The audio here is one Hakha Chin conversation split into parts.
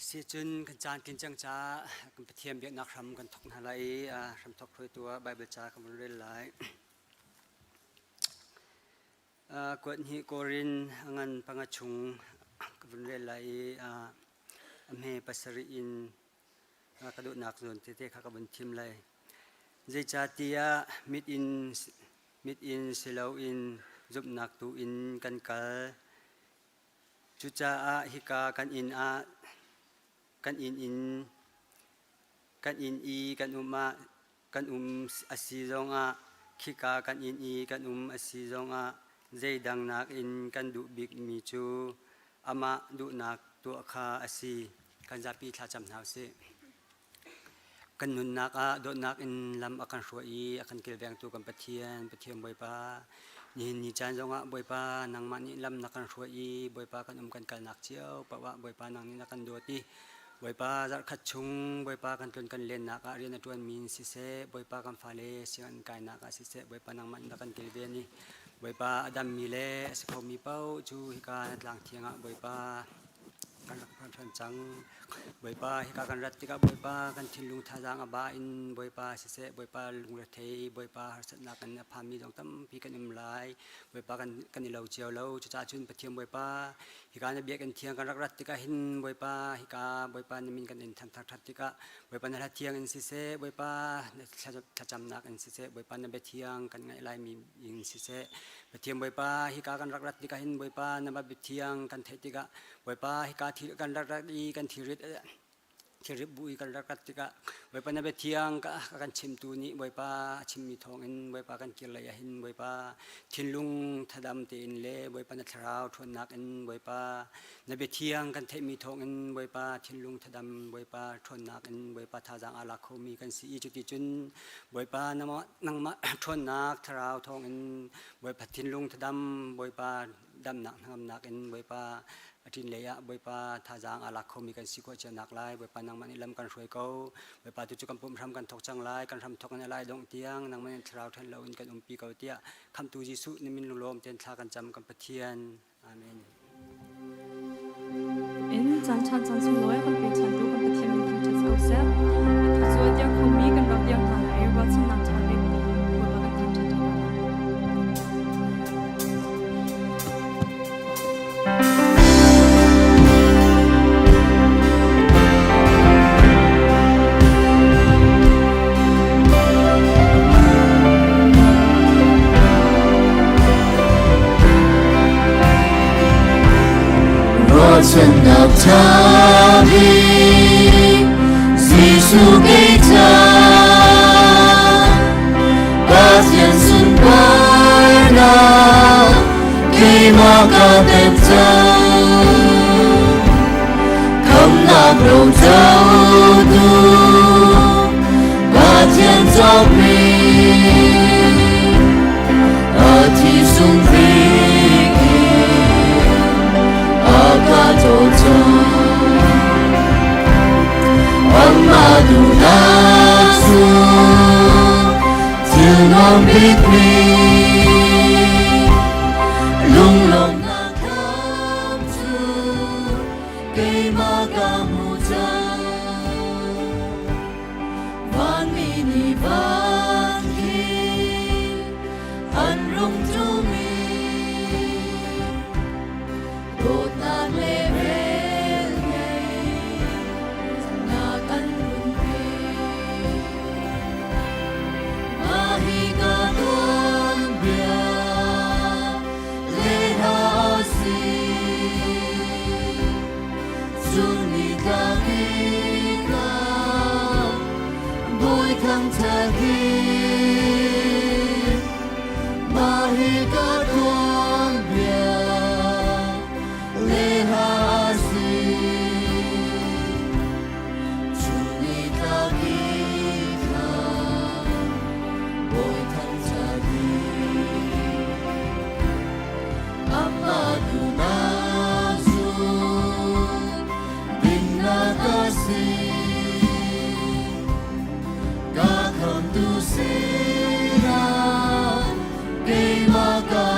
Sicun kan caan tlin cang caah kan Pathian biaknak hram kan thawk hna lai i hramthawk hruaitu ah Baibal ca kan vun rel lai. Kuat hnih Korin a ngan panga chung ka vun rel lai i a hme pasarih in ka duhnak zawn tete kha ka vun thim lai. Zeicahtiah mit in mit in si loin zumhnak tu in kan kal. Cucaah hika kan inn ah kan inn in kan inn i kan um ah kan um a si zongah khika kan inn i kan um a si zongah zeidang nakin kan duh bikmi cu amah duhnak tuah kha a si. Kan zapi thlacam hna usih. Kan nunnak ah dawtnak in lam a kan hruai i a kan kilvengtu kan Pathian, Pathian Bawipa, nihin ni caan zongah Bawipa nangmah nih lam na kan hruai i Bawipa kan um kan kalnak cio paoh ah Bawipa nang nih na kan dawt i Bawipa zarhkhat chung Bawipa kan tlun kan lennak ah rian a ṭuanmi in siseh, Bawipa kan fale sianginn kainak ah siseh, Bawipa nangmah nih na kan kilven i Bawipa a dammi le a si khomi paoh cu hika na tlang thiang ah Bawipa kan rak phan ṭhan cang. Bawipa hika kan rat tikah Bawipa kan thinlung thazaang a ba in Bawipa siseh Bawipa lungrethei Bawipa harsatnak in a phanmi zong tampi kan um lai. Bawipa kan kan i lo cio lo. Cucaah cun Pathian Bawipa hika na biakinn thiang kan rak rat tikah hin Bawipa hika Bawipa na min kan in thangthar ṭhat tikah Bawipa na hla thiang in siseh Bawipa na thlacamnak in siseh Bawipa na bia thiang kan ngaih laimi in siseh Pathian Bawipa hika kan rak rat tikah hin Bawipa na bia thiang kan theih tikah Bawipa hika thil kan rak rat i kan thilrit thilrit bu i kan rak rat tikah Bawipa na bia thiang ka kan chimtu nih Bawipa a chimmi thawngin Bawipa kan kir lei ah hin Bawipa thinlung thadam tein le Bawipa na thlarau ṭhawnnak in Bawipa na bia thiang kan theihmi thawngin Bawipa thinlung thadam Bawipa ṭhawnnak in Bawipa thazaang aa lak khomi kan si i cuticun Bawipa nangmah ṭhawnnak thlarau thawngin Bawipa thinlung thadam Bawipa damnak hnangamnak in Bawipa a ṭin lei ah Bawipa thazaang aa lak khomi kan si khawh cio nak lai Bawipa nangmah nih lam kan hruai ko Bawipa tu cu kan pumh hram kan thawk cang lai kan hram thawk in a lai dongh tiang nangmah nih thlarau ṭhen loin kan umpi ko tiah khamtu Jesuh na min lunglawm tein thla kan cam kan Pathian Amen. In caan chan caan sunglawi kan pe chan tu kan Pathian min thangṭhat ko seh. Atu cu a dir khomi kan rak dir hna lai i ruahchannak ṭha bik Bawipa kan thangṭhat ṭi hna lai. Ruahchannak ṭha bik Jesuh kei ca Pathian sunparnak keimah ka pek cang Khamnak rocotu Pathian cawkmi a thi sung bik in a ka cawcang. Amah duhnak cu thil nuam bikmi lunglawmhnak khamh cu keimah ka hmu cang. Vanmi nih van khi an rung ṭumi dawtnak le velngeih nak an run pe. Mah hi ka tuanbia le hla a si. Cun nitlak i tlak bawi thangṭhat in mah hi ka tuanbia le hla a si. Cun nitlak i tlak bawi thangṭhat in Amah duhnak cu dinnak a si. Ka khamtu sinah keimah ka.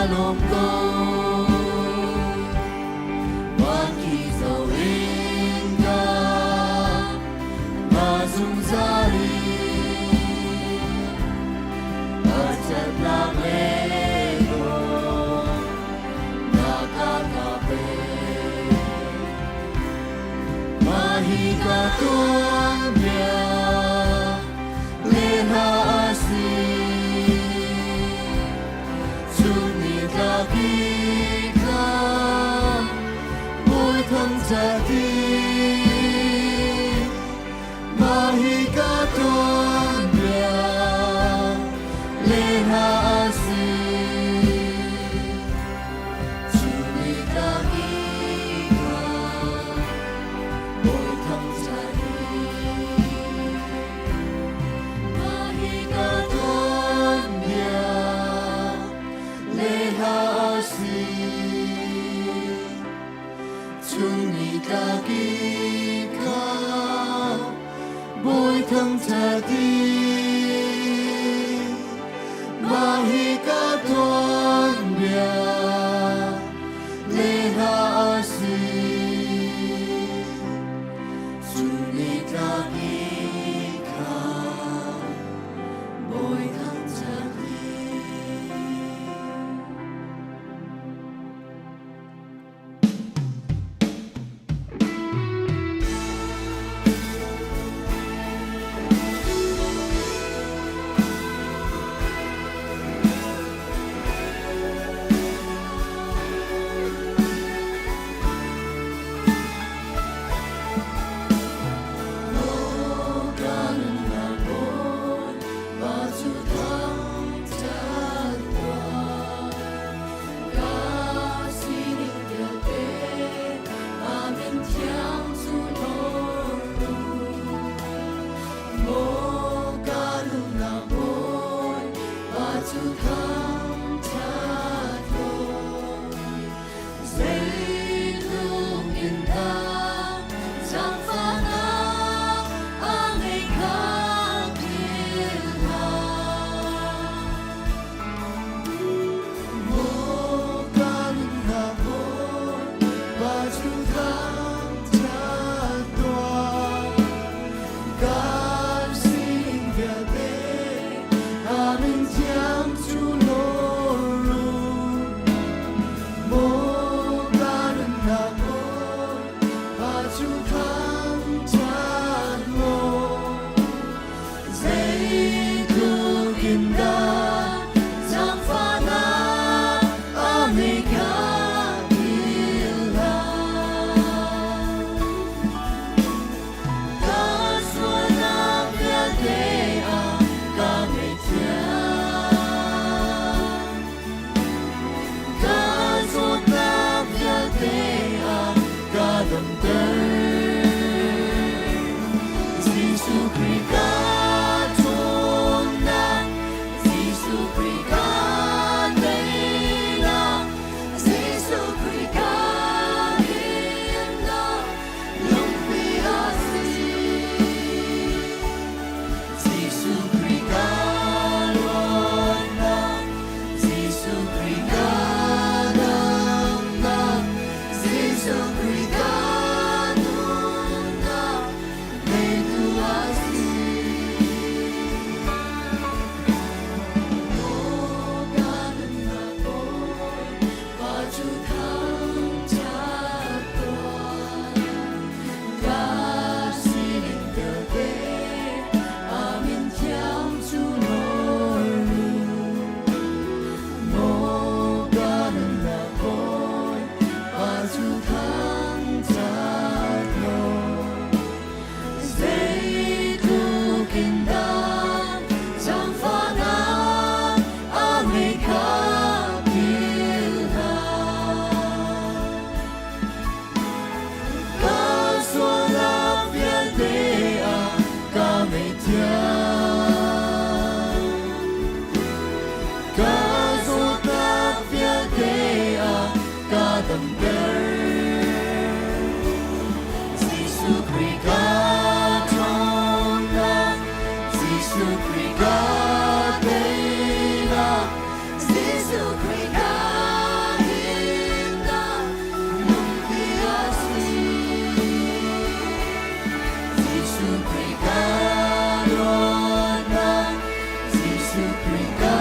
in dah zaangfahnak a ngei kha philh hlah. Ka sualnak vialte ah ka ngaihthiam. Ka zawtnak vialte ah ka damter. Jesuh Khrih ka ṭhawnnak, Jesuh Khrih ka teinak, Jesuh Khrih ka himnak, lungpi a si. Jesuh Khrih ka luatnak, Jesuh Khrih ka damnak, Jesuh Khrih ka nunnak, ngeitu a si. Maw ka nunnak Bawipa cu thangṭhat tuah. Ka sining vialte a min thiang cu nawl u. Maw ka nunnak Bawipa cu thangṭhat law. Zeitluk in dah zaangfahnak a ngei kha philh hlah. Ka sualnak vialte ah ka ngaihthiam. Ka zawtnak vialte ah ka damter. Jesuh Khrih ka ṭhawnnak, Jesuh Khrih ka teinak, Jesuh Khrih ka himnak, lungpi a si. Jesuh Khrih ka luatnak, Jesuh Khrih ka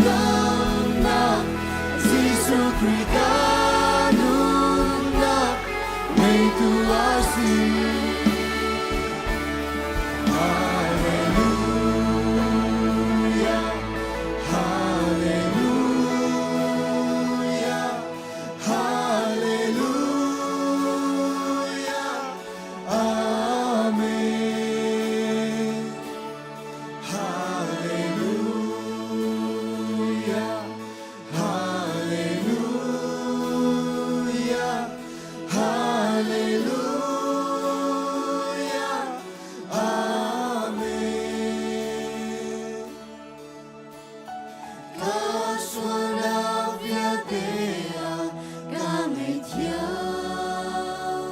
damnak, Jesuh Khrih ka nunnak, ngeitu a si. Hallelujah, Hallelujah, Hallelujah, Amen. Hallelujah, Hallelujah, Hallelujah, Amen. Ka sualnak vialte ah ka ngaihthiam.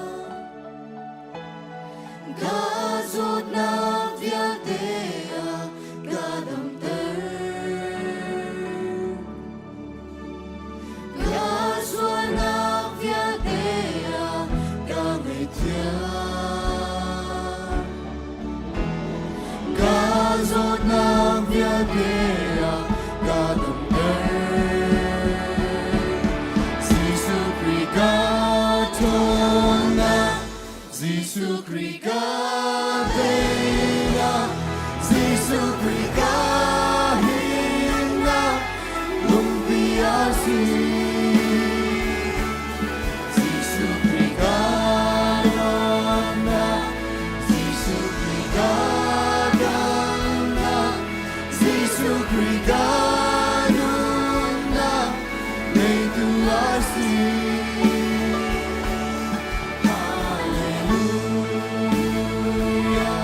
Ka zawtnak vialte ah ka damter. Ka sualnak vialte ah ka ngaihthiam. Ka zawtnak vialte ah ka damter. Jesuh Khrih ka ṭhawnnak, Jesuh Khrih ka teinak, Jesuh Khrih ka himnak, lungpi a si. Jesuh Khrih ka luatnak, Jesuh Khrih ka damnak, Jesuh Khrih ka nunnak, ngeitu a si. Hallelujah,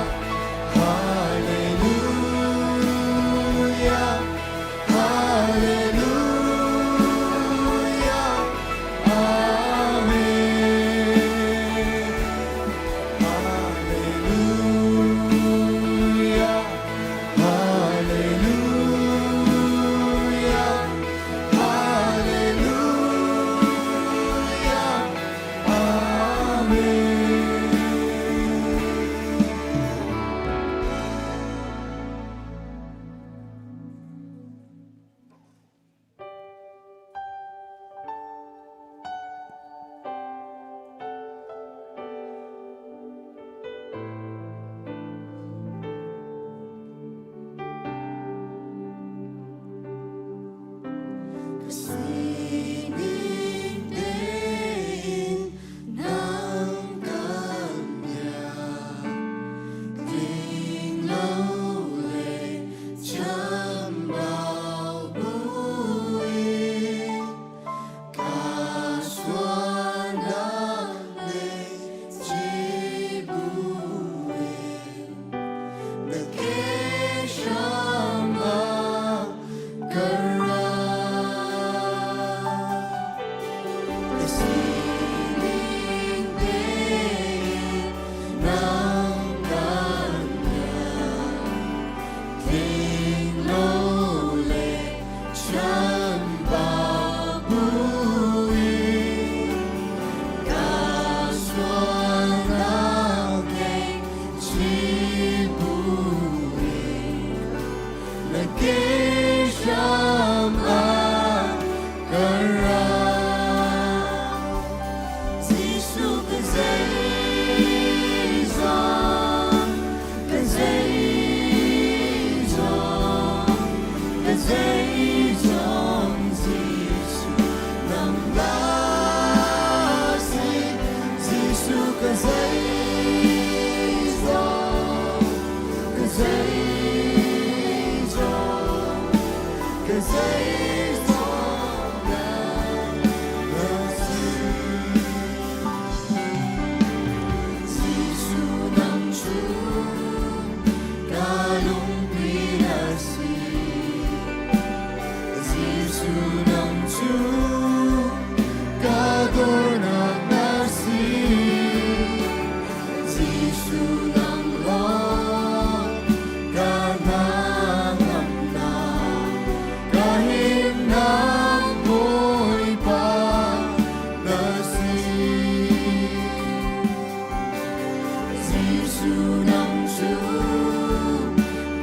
Hallelujah, Hallelujah, Amen. Hallelujah, Hallelujah, Hallelujah, Na ke hram ah ka ra. Jesuh ka zeizong, ka zeizong, ka zeizong Jesuh nangmah si. Jesuh ka zeizong, ka zeizong, ka zeizong nangmah si. Jesuh nang cu ka lungpi na si. Jesuh nang cu ka dornak na si. Jesuh nang lawng ka hnangamnak, ka himnak Bawipa na si. Jesuh nang cu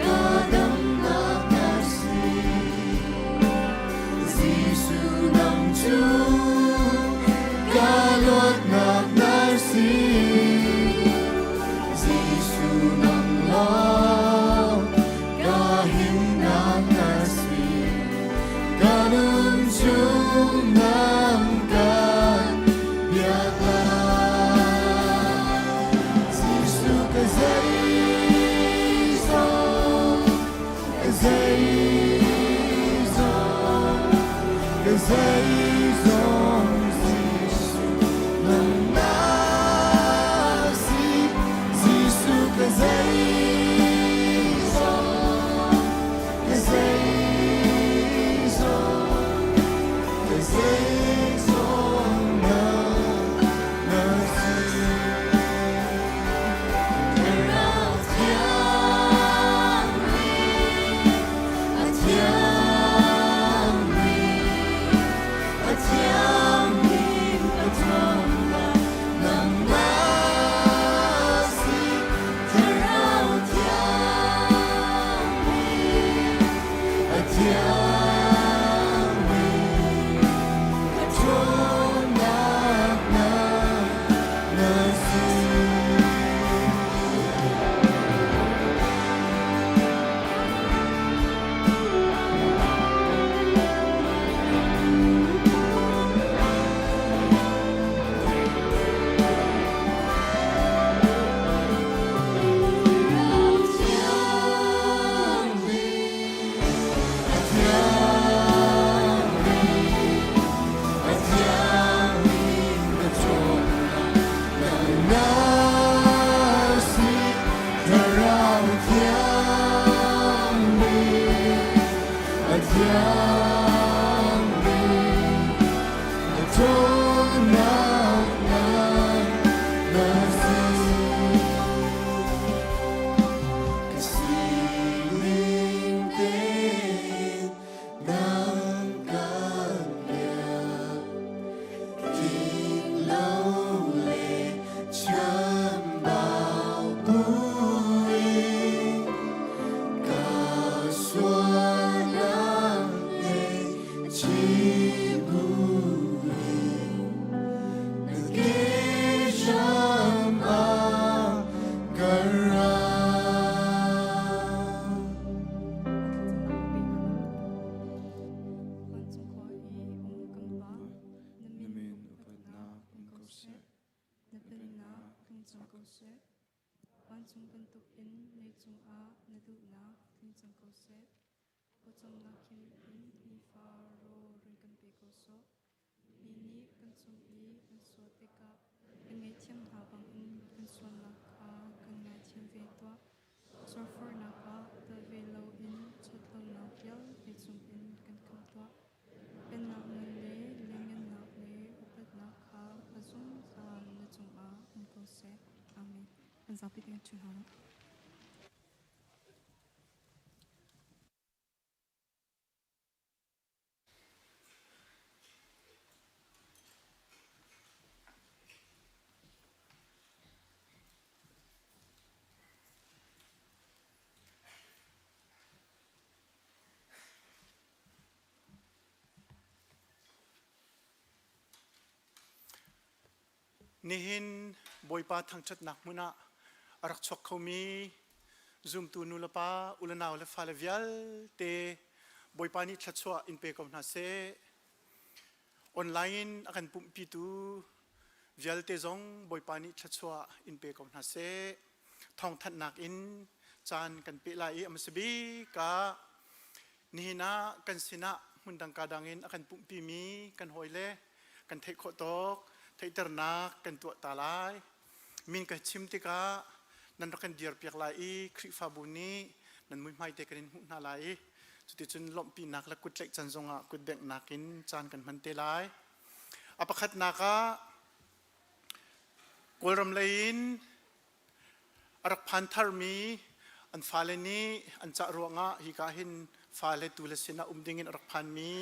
ka damnak na si. Jesuh nang cu ka luatnak na si. Jesuh nang lawng ka himnak na si. Ka nun chung nang kan biak lai. Jesuh ka zeizong, ka zeizong, ka zeizong Jesuh nangmah si. Jesuh ka zeizong, ka zeizong, ka zeizong nangmah si. Thlarau thiang a thiangmi, a thiangmi a ṭhawnnak nangmah si. Thlarau thiangmi, a thiangmi, a ṭhawnnak nangmah si. A thiangmi, a thiangmi na ṭhawnnak nangmah si. Thlarau thiangmi, a thiangmi, na ṭhawnnak nangmah si. Ka sining tein nang kan biak, tling lo le chambau buin ka sualnak ngaihchih buin na ke hram ah ka ra. Vancung khua i um kan Pa, na Na min min upatnak upatnak um um ko ko seh. seh. Na Na pennak pennak tlung cang ko seh. Vancung bantukin leicung ah na duhnak tling cang ko seh. Pawcawmnak khim in nifa rawl run kan pe ko sawh. Mi nih kan cung i an sual tikah kan ngaihthiam hna bangin kan sualnak kha kan ngaithiam ve tuah. Zorhforhnak ah tel ve loin ṭhatlonak vialte cungin kan khamh tuah. Pennak ngan le lianngannak le upatnak kha a zungzal na cungah um ko seh. Amen. Kan zapi te kan ṭhu hna lai. Nihin Bawipa thangṭhatnak hmun ah a rak chuak khomi zumtu nulepa, ulenau le fale vialte Bawipa nih thluachuah in pe ko hna seh. Online in a kan pumhpitu vialte zong Bawipa nih thluachuah in pe ko hna seh. Thawngthanhnak in caan kan peh lai i a hmasa bik ah nihin ah kan sinah hmundang ka dang in a kan pumhpimi kan hawile kan theih khawh tawk theihternak kan tuah ta lai. Min ka chim tikah nan rak kan dirpiak lai i Khrihfabu nih nan muihmai te kan in hmuh hna lai i cuticun lawmhpinak le kut tlaih can zongah kut benghnak in caan kan hman te lai. A pakhatnak ah Kawlram lei in a rak phan tharmi an fale nih an cah ruangah hika hin fale tu le sinah um dingin a rak phanmi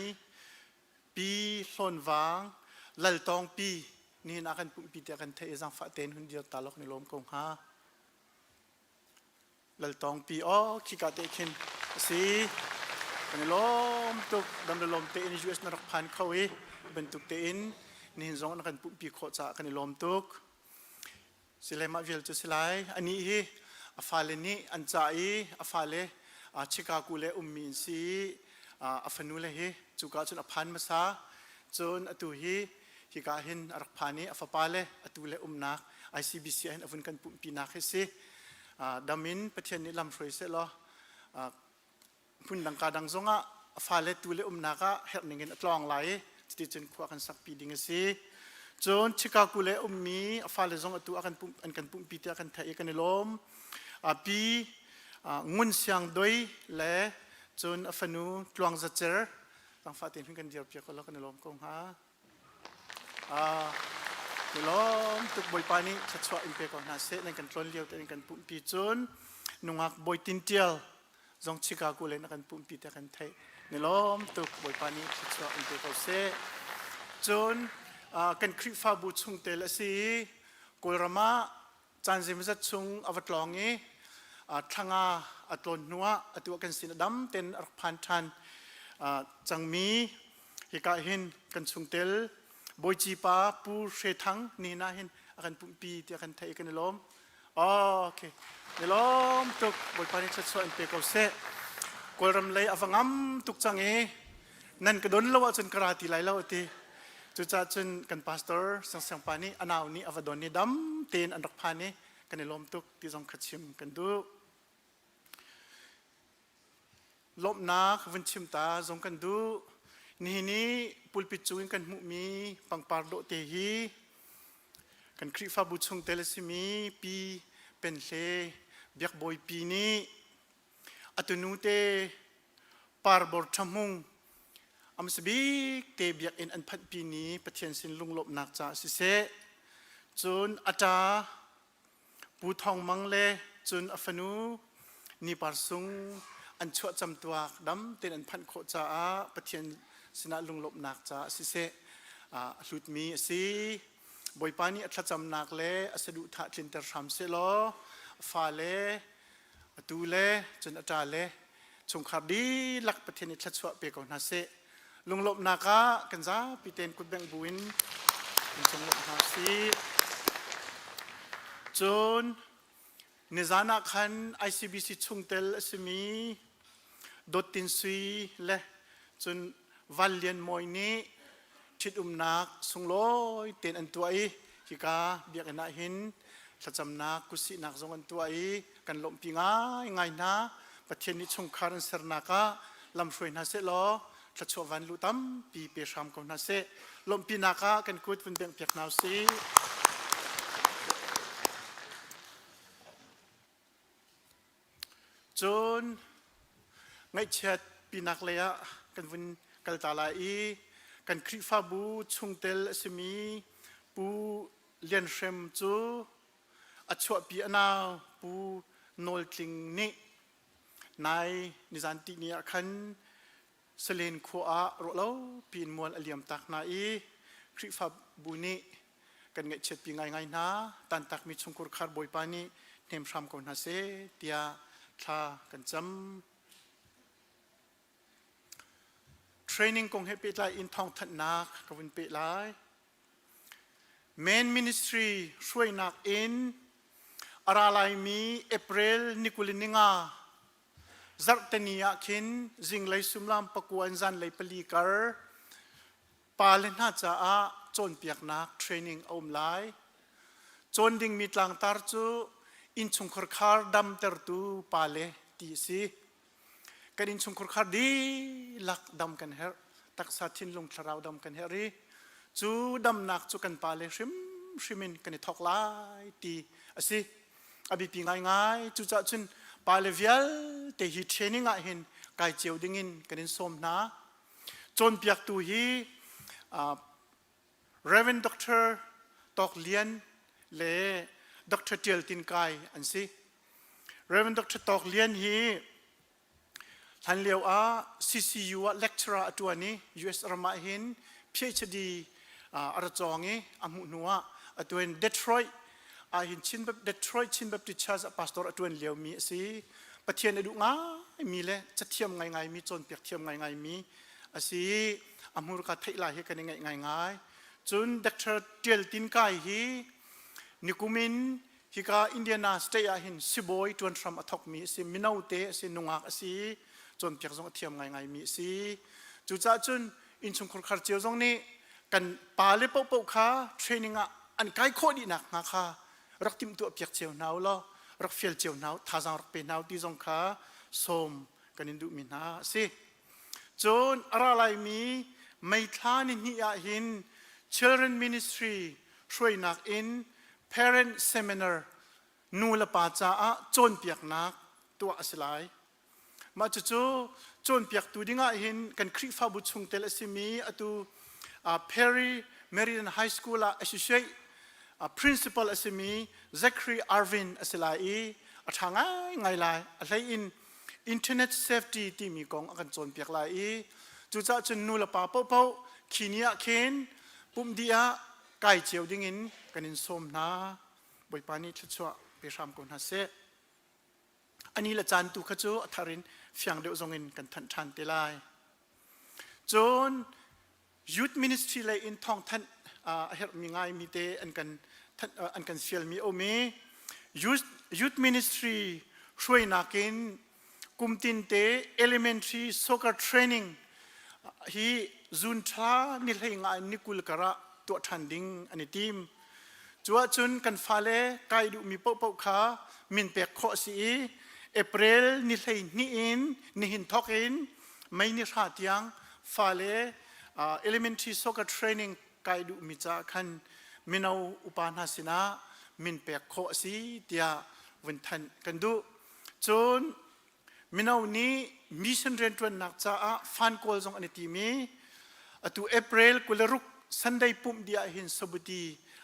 Pi Hlawn Vang Lal Tawng Pi nihin ah kan pumhpi tiah kan theih i zaangfah tein hun dir ta lawk ni lawm ko hnga. Lal Tawng Pi aw khika te khin a si. Kan i lawm tuk dam le lawm tein US na rak phan kho i bantuk tein nihin zong na kan pumhpi khawh caah kan i lawm tuk. Sile mah vial cu si lai. Anih hi a fale nih an cah i a fale Chicago le ummi an si i a fanu le hi cuka cun a phan hmasa. Cun atu hi hika hin a rak phan i a fapa le atu le umnak ICBC ah hin a vun kan pumhpinak hi si. Dam in Pathian nih lam hruai seh law hmun ka dang zongah a fale tu le umnak ah herh ning in a tlawng lai i cuticun khua kan sakpi ding a si. Cun Chicago le ummi a fale zong atu a kan pumh an kan pumhpi tiah kan theih i kan i lawm. Pi Ngun Siang Doi le cun a fanu Tluang Za Cer zangfah tein hun kan dirpiak ko law kan i lawm ko hnga. I lawm tuk Bawipa nih thluachuah in pe ko hna seh nan kan tlawn lio tein kan pumhpi cun nungak Bawi Tin Tial zong Chicago le na kan pumhpi tiah kan theih. Ni lawm tuk Bawipa nih thluachuah in pe ko seh. Cun kan Khrihfabu chungtel a si i Kawlram ah caan zeimawzat chung a va tlawng i thlanga a tlawn hnuah atu ah kan sin a dam ten a rak phan ṭhan cangmi hika hin kan chungtel Bawici pa Pu Hre Thang ni na hin a kan pumhpi tiah kan theih i kan i lawm. Okay. Ni lawm tuk Bawipa nih thluachuah in pe ko seh. Kawlram lei a va ngam tuk cang i nan ka don lo ahcun ka ra ti lai lo ati. Cucaah cun kan pastor Siang pa nih a nau nih a va don i dam tein an rak phan i kan i lawm tuk ti zong kha chim kan duh. Lawmhnak vun chim ta zong kan duh. Nihin i pulpit cung in kan hmuhmi pangpar dawh te hi kan Khrihfabu chungtel a simi Pi Penhle Biakbawipi nih a tunu te Parbor Ṭhahmung a hmasa bik te biakinn an phanhpi ni Pathian sin lunglawmhnak caah siseh, cun a ṭa Pu Thawng Mang le cun a fanu Ni Par Sung an chuah camtuak dam tein an phanh khawh caah Pathian sinah lunglawmhnak caah siseh a hlutmi a si. Bawipa nih a thlacamnak le a saduhthah tlinter hram sehlaw a fale atu le cun a ṭa le chungkhar dihlak Pathian nih thluachuah pe ko hna seh. Lunglawmhnak ah kan zapi tein kutbengh buin kan conglawmh hna sih. Cun nizan ah khan ICBC chungtel a simi Dawt Tin Sui le cun Val Lian Mawi nih ṭhitumnak sunglawi tein an tuah i hika biakinn ah hin thlacamnak kutsihnak zong an tuah i kan lawmhpi ngaingai hna. Pathian nih chungkhar an sernak ah lamhruai hna seh law thluachuah vanluh tampi pe hram ko hna seh. Lawmhpinak ah kan kut vun benghpiak hna usih. Cun ngaihchiat pinak lei ah kan vun kal ta lai i kan Khrihfabu chungtel a simi Pu Lian Hrem cu a chuahpi a nau Pu Nawl Tling nih nai nizan tihni ah khan Salen khua ah ruahlopi in mual a liam tak hna i Khrihfabu nih kan ngaihchiatpi ngaingai hna. Tantakmi chungkhur khar Bawipa nih hnem hram ko hna seh tiah thla kan cam. Training kong he pehtlai in thawngthanhnak ka vun peh lai. Main Ministry hruainak in a ra laimi April ni 25 zarhteni ah khin zinglei sumlam pakua in zanlei pali kar pale hna caah cawnpiaknak training a um lai. Cawn dingmi tlangtar cu innchungkhar khar damtertu pale ti a si. Kan innchungkhar khar dihlak dam kan herh. Taksa thinlung thlarau dam kan herh i cu damnak cu kan pale hrimhrim in kan i thawk lai ti a si. A biapi ngaingai. Cucaah cun pale vialte hi training ah hin kai cio dingin kan in sawm hna. Cawnpiaktu hi Reverend Dr. Tawk Lian le Dr. Tial Tin Kai an si. Reverend Dr. Tawk Lian hi hlan lio ah CCU ah lecturer a ṭuan i US ram ah hin PhD a ra cawng i a hmuh hnu ah atu in Detroit ah hin Chin Detroit Chin Baptist Church ah pastor a ṭuan liomi a si. Pathian a duh ngaimi le cathiam ngaingaimi cawnpiak thiam ngaingaimi a si i a hmurka theih lai hi kan i ngaih ngaingai. Cun Dr. Tial Tin Kai hi nikum in hika Indiana State ah hin sibawi ṭuan hram a thawkmi a si, mino te a si, nungak a si, cawnpiak zong a thiam ngaingaimi a si. Cucaah cun innchungkhar khar cio zong nih kan pale paohpaoh kha training ah an kai khawh dih nakhnga kha rak timhtuah piak cio hna u law rak fial cio hna u thazaang rak pe hna u ti zong kha sawm kan in duhmi hna a si. Cun a ra laimi May thla ni hnih ah hin Children Ministry hruainak in Parent Seminar nu le pa caah cawnpiaknak tuah a si lai. Mah cucu cawnpiaktu dingah hin kan Khrihfabu chungtel a simi atu Perry Meridian High School ah associate principal a simi Zachary Arvin a si lai i a ṭha ngaingai lai. A hlei in internet safety timi kong a kan cawnpiak lai i cucaah cun nu le pa paohpaoh khi ni ah khin pumh dih ah kai cio dingin kan in sawm hna. Bawipa nih thluachuah pe hram ko hna seh. Ani le caan tu kha cu a thar in fiang deuh zong in kan thanh ṭhan te lai. Cun youth ministry lei in thawngthanh a herhmi ngaimi te an kan an kan fialmi a um i youth, youth ministry hruainak in kumtin te elementary soccer training hi zun ṭha ni hlei nga in ni 20 kar ah tuah ṭhan ding an i tim. Cu ahcun kan fale kai duhmi paohpaoh kha min pek khawh a si i April ni 12 in nihin thawk in May ni hra tiang fale elementary soccer training kai duhmi caah khan mino upa hna sinah min pek khawh a si tiah vun thanh kan duh. Cun Mino nih mission rianṭuannak caah fan kawl zong an i tim i atu April 26 Sunday pumh dih ahhin sabuti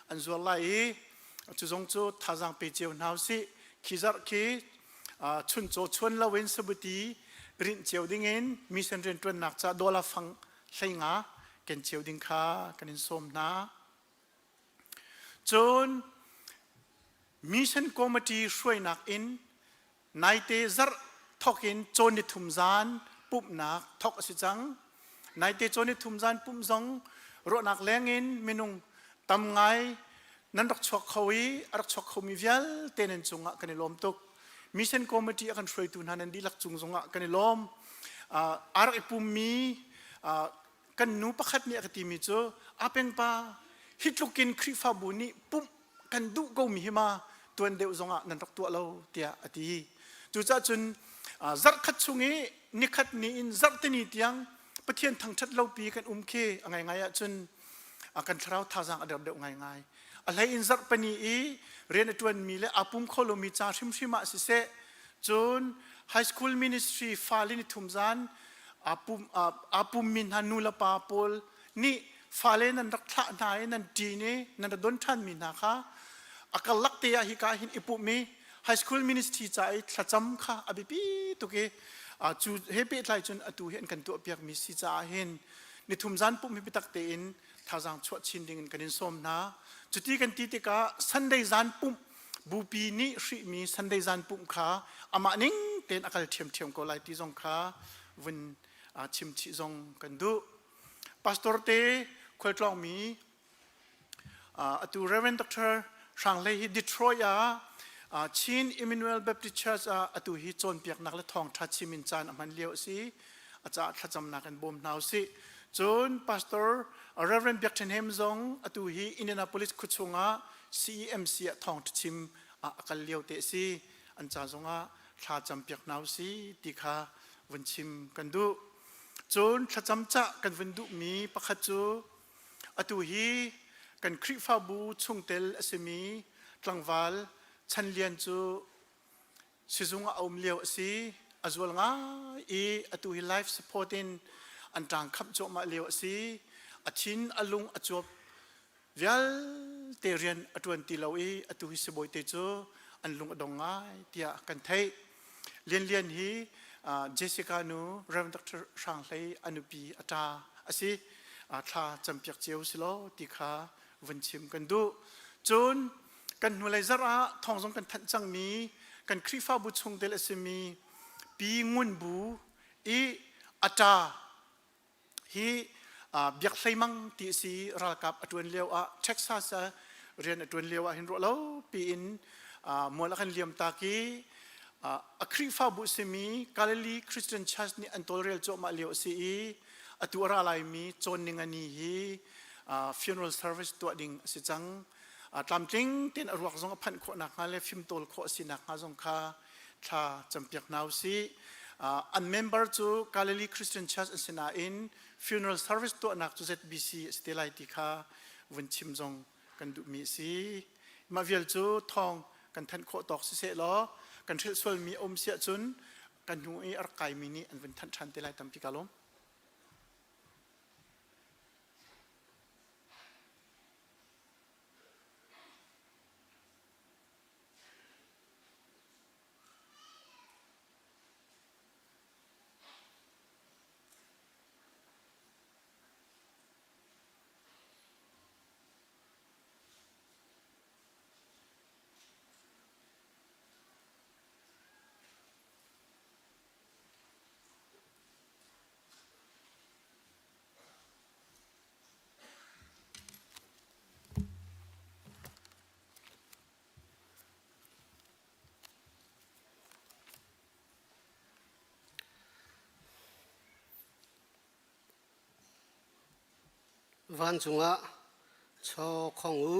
an zuar lai i cu zong cu thazaang pe cio hna usih. Khi zarh khi chuncaw chuan loin sabuti rinh cio dingin mission rianṭuannak caah dollar fang 15 ken cio ding kha kan in sawm hna. Cun mission committee hruainak in Naite zarh thawk in cawn nithum zan pumhnak thawk a si cang. Naite cawn nithum zan pumh zong ruahnak leng in minung tam ngai nan rak chuak kho i a rak chuak khomi vialte nan cungah kan i lawm tuk. Mission Committee a kan hruaitu hna nan dihlak cung zongah kan i lawm. Uh, a rak i pummi uh, kan nu pakhat nih a ka timi cu apeng pa hi tlukin Khrihfabu nih pumh kan duh ko mi hi ma tuan deuh zongah nan rak tuah lo tiah a ti. Cucaah cun zarh khat chung i nikhat ni in zarhtini tiang Pathian thangṭhat lopi kan um khi a ngaingai ahcun kan thlarau thazaang a der deuh ngaingai. A hlei in zarhpani i rian a ṭuanmi le aa pum kho lomi ca hrimhrim ah siseh cun high school ministry fale ni thum zan aa pummi hna nu le pa pawl nih fale nan rak thlah hna i nan ṭin i nan ra don ṭhanmi hna kha a karlak te ah hika hin i pumh i high school ministry ca i thlacam kha a biapi tuk i cu he pehtlai cun atu hi an kan tuahpiakmi si caah hin nithum zan pumh hi biatak tein thazaang chuah chin ding in kan in sawm hna. Cuti kan ti tikah Sunday zan pumh bupi nih hrihmi Sunday zan pumh kha amah ning tein a kal ṭhiamṭhiam ko lai ti zong kha vun chim chih zong kan duh. Pastor te khualtlawngmi. Atu Reverend Dr. Hrang Hlei hi Detroit ah Chin Emmanuel Baptist Church ah atu hi cawnpiaknak le thawngṭha chim in caan a hman lio a si. A caah thlacamnak in bawm hna usih. Cun Pastor Reverend Biak Ṭhen Hem zong atu hi Indianapolis khuachung ah CEMC ah thawngṭha chim ah a kal lio te a si. An ca zongah thla campiak hna usih ti kha vun chim kan duh. Cun thlacam cah kan vun duhmi pakhat cu atu hi kan Khrihfabu chungtel a simi tlangval Chan Lian cu sizung ah a um lio a si. A zual ngai i atu hi life support in an ṭang khamh cuahmah lio a si. A thin a lung a cuap vialte rian a ṭuan ti lo i atu hi sibawi te cu an lung a dong ngai tiah kan theih. Lian Lian hi Jessica nu Rev. Dr. Hrang Hlei a nupi a ṭa a si. Thla campiak cio si law ti kha vun chim kan duh. Cun kan hnulei zarh ah thawng zong kan thanh cangmi kan Khrihfabu chungtel a simi Pi Ngun Bu i a ṭa hi Biak Hlei Mang ti a si ralkap a ṭuan lio ah Texas ah rian a ṭuan lio ah hin ruah lo piin mual a kan liam tak i a Khrihfabu simi Galilee Christian Church nih an tawlrel cuahmah lio a si i atu a ra laimi cawn ningani hi funeral service tuah ding a si cang. Tlamtling tein a ruak zong a phanh khawh nakhnga le fimtawl khawh a si nakhnga zong kha thla campiak hna usih. An member cu Galilee Christian Church an si nain funeral service tuahnak cu ZBC a si te lai ti kha vun chim zong kan duhmi a si. Mah vial cu thawng kan thanh khawh tawk siseh law kan hrilh sualmi a um si ahcun kan hnu i a rak kaimi nih an vun thanh ṭhan te lai tampi ka lawm. Vancung ah chaw khong u.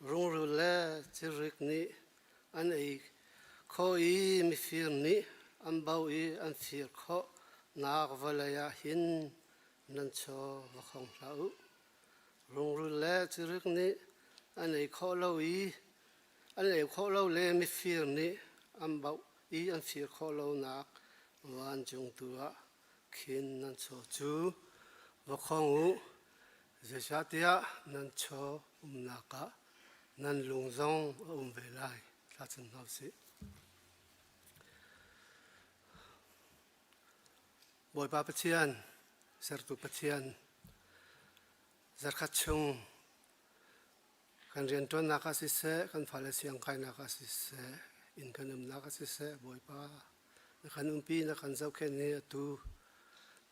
Rungrul le cirik nih an ei khawh i mifir nih an bauh i an fir khawh nak vawlei ah hin nan chaw va khong hlah u. Rungrul le cirik nih an ei khawh lo i an ei khawh lo le mifir nih an bauh i an fir khawh lonak vancung tu ah khin nan chaw cu va khong u. Zeicahtiah nan chaw umnak ah nan lung zong a um ve lai. Thlacam hna usih. Bawipa Pathian, sertu Pathian, zarkhat chung kan rianṭuannak ah siseh, kan fale siangkainak ah siseh, inn kan umnak ah siseh, Bawipa na kan umpi, na kan zohkhenh i atu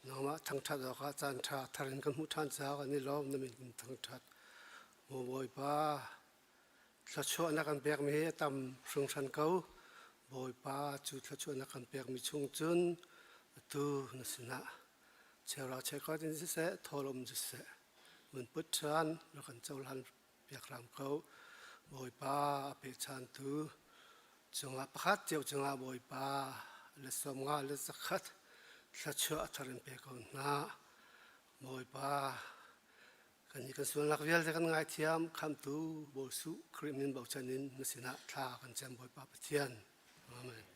nangmah thangṭhat awkah caan ṭha thar in kan hmuh ṭhan caah kan i lawm, na min kan thangṭhat. Maw Bawipa, thluachuah na kan pekmi hi a tam hringhran ko. Bawipa, cu thluachuah na kan pekmi chung cun atu na sinah cheura cheukhat in siseh, thawl um siseh, mun put ṭhan na kan cohlan piak hram ko. Bawipa a pechantu cungah pakhat cio cungah Bawipa le 50 le 100 thluachuah a thar in pe ko hna. Bawipa kan hi kan sualnak vialte kan ngaithiam khamtu Bawi Jesuh Khrih min bochan in na sinah thla kan cam Bawipa Pathian. Amen.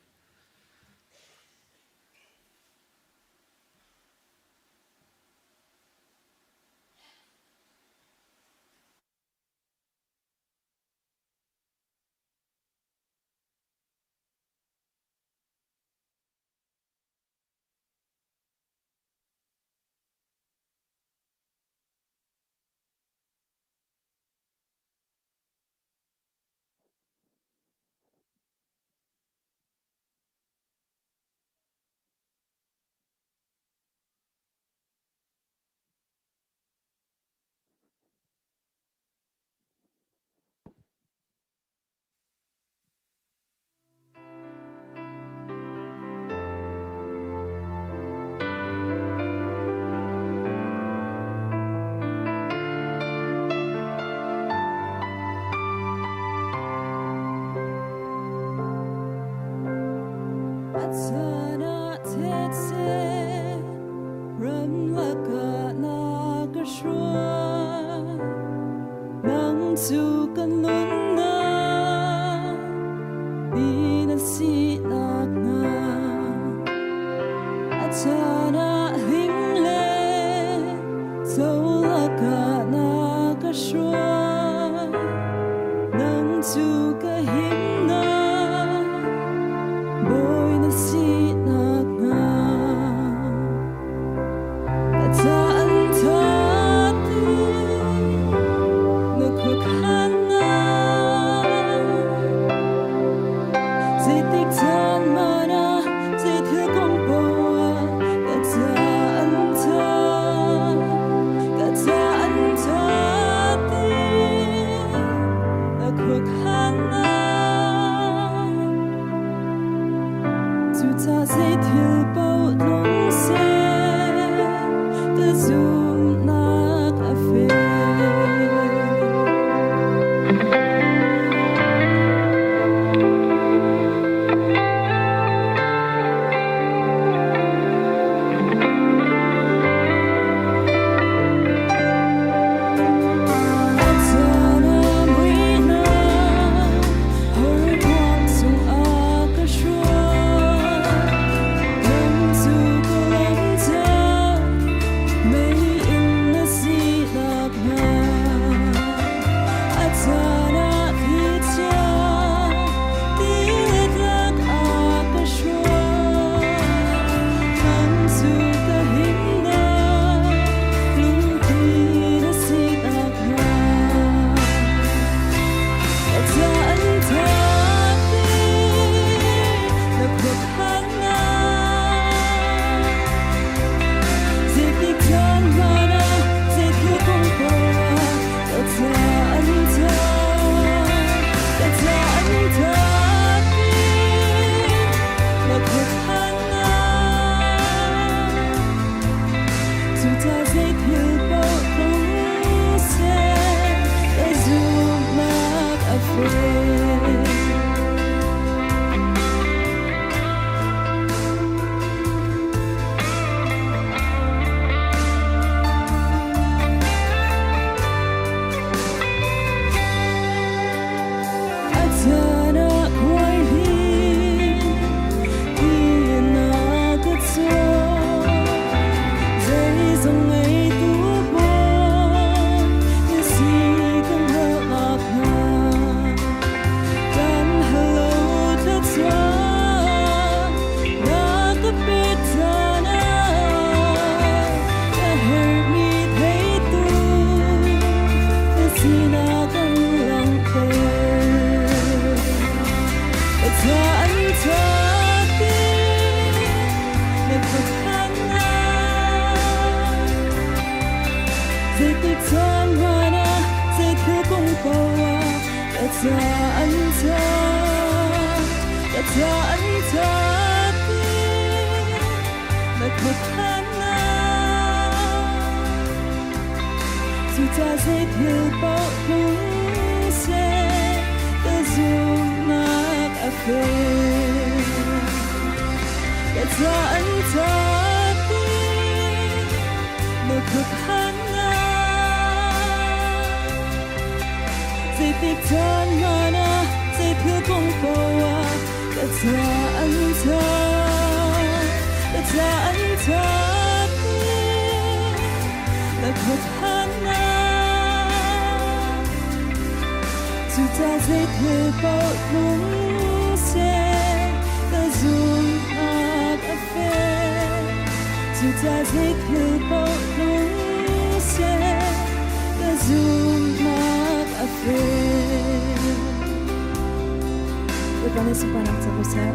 Caan ah hling le cho lakah na ka hruai. Nang cu ka himnak, bawi na sinak hnga. Ka caan ṭha na khuakhannak. Zeitik caan hmanh ah, zeithil kong poah ah, ka caan ṭha, ka caan ṭha ti na khuakhannak. Cucaah zeithil paoh tlung seh, ka zumhnak a fek. A caan ah muihnak horkuang chungah ka hruai. Lam cu ka lam ca, mei in na sinak hnga. A caan ah thlichia tilet lakah ka hruai. Lam cu ka himnak, lungpi na sinak hnga. Ka caan ṭha na khuakhannak. Zeitik caan hmanh ah, zeithil kong poah ah, ka caan ṭha, ka caan ṭha na khuakhannak. Cucaah zeithil paoh tlung seh, ka zumhnak a fek. A caan ah khuai hi ti na ka caw. Zeizong ngeitu Bawi na si ka hngalhnak hnga. Kan halo thluachuah na ka pek caan ah ka herhmi theitu na sinak an langhter. Ka caan ṭha na khuakhannak. Zeitik caan hmanh ah, zeithil kong paoh ah, ka caan ṭha, ka caan ṭha na khuakhannak. Cucaah zeithil paoh tlung seh, ka zumhnak a fek. Ka caan ṭha na khuakhannak. Zeitik caan hmanh ah, zeithil kong paoh ah, ka caan ṭha, ka caan ṭha na khuakhannak. Cucaah zeithil paoh tlung seh, ka zumhnak a fek. Cucaah zeithil paoh tlung seh, ka zumhnak a fek. Bawipa nih sunparnak co ko seh.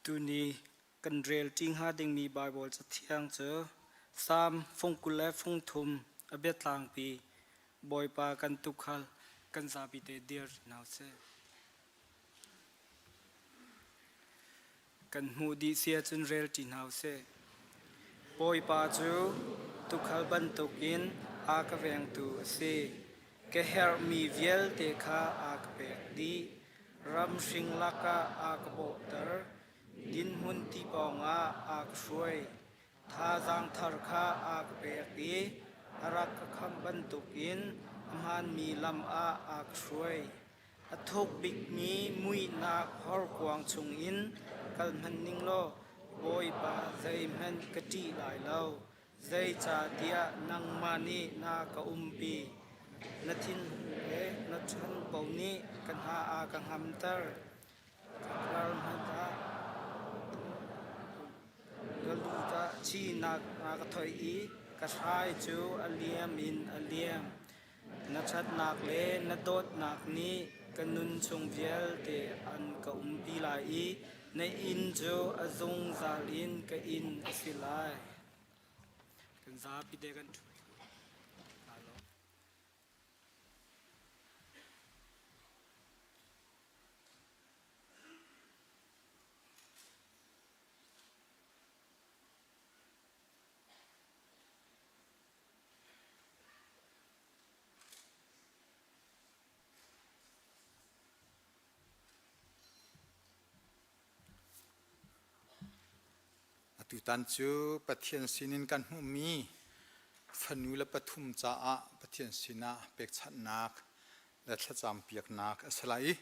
Tuni kan rel ṭi hnga dingmi Baibal Cathiang cu Salm fung 20 le fung thum a biatlangpi Bawipa kan tuukhal kan zapi te dir hna usih. Kan hmuh dih si ahcun rel ṭi hna usih. Bawipa cu tuukhal bantukin a ka vengtu a si. Ka herhmi vialte kha a ka pek dih. Ram hring lakah a ka bawhter. Dinhmun ti pawngah a ka hruai. Thazaang thar kha a ka pek i a rak ka khamh bantukin a hmaanmi lam ah a ka hruai. A thuk bikmi muihnak horkuang chungin kal hmanh ning law Bawipa zeihmanh ka ṭih lai lo. Zeicahtiah nangmah nih na ka umpi. Na thinhung le na ṭhanpo nih ka hna a ka hngamter. Ka ral hmanh ah ka lu ah ṭihnak a ka thoih i ka hrai cu a liam in a liam. Na ṭhatnak le na dawtnak nih ka nun chung vialte an ka umpi lai i na inn cu a zungzal in ka inn a si lai. Kan zapi te kan ṭhu. Atutan cu Pathian sinin kan hmuhmi fanu le pathum caah Pathian sinah pekchanhnak le thlacam piaknak a si lai i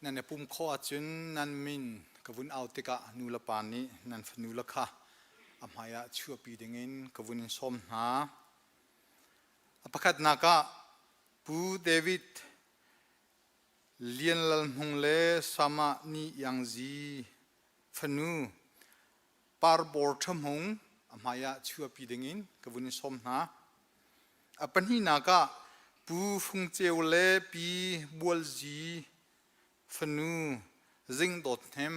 nan i pum khawh ahcun nan min ka vun au tikah nu le pa nih nan fanu le kha a hmaiah chuahpi dingin ka vun in sawm hna. A pakhatnak ah Pu David Lian Lal Hmung le Sama Ni Iang Zi fanu Parbor Ṭha Hmung a hmaiah chuahpi dingin ka vun in sawm hna. A pahnihnak ah Pu Fung Ceu le Pi Bual Zi fanu Zing Dawt Hnem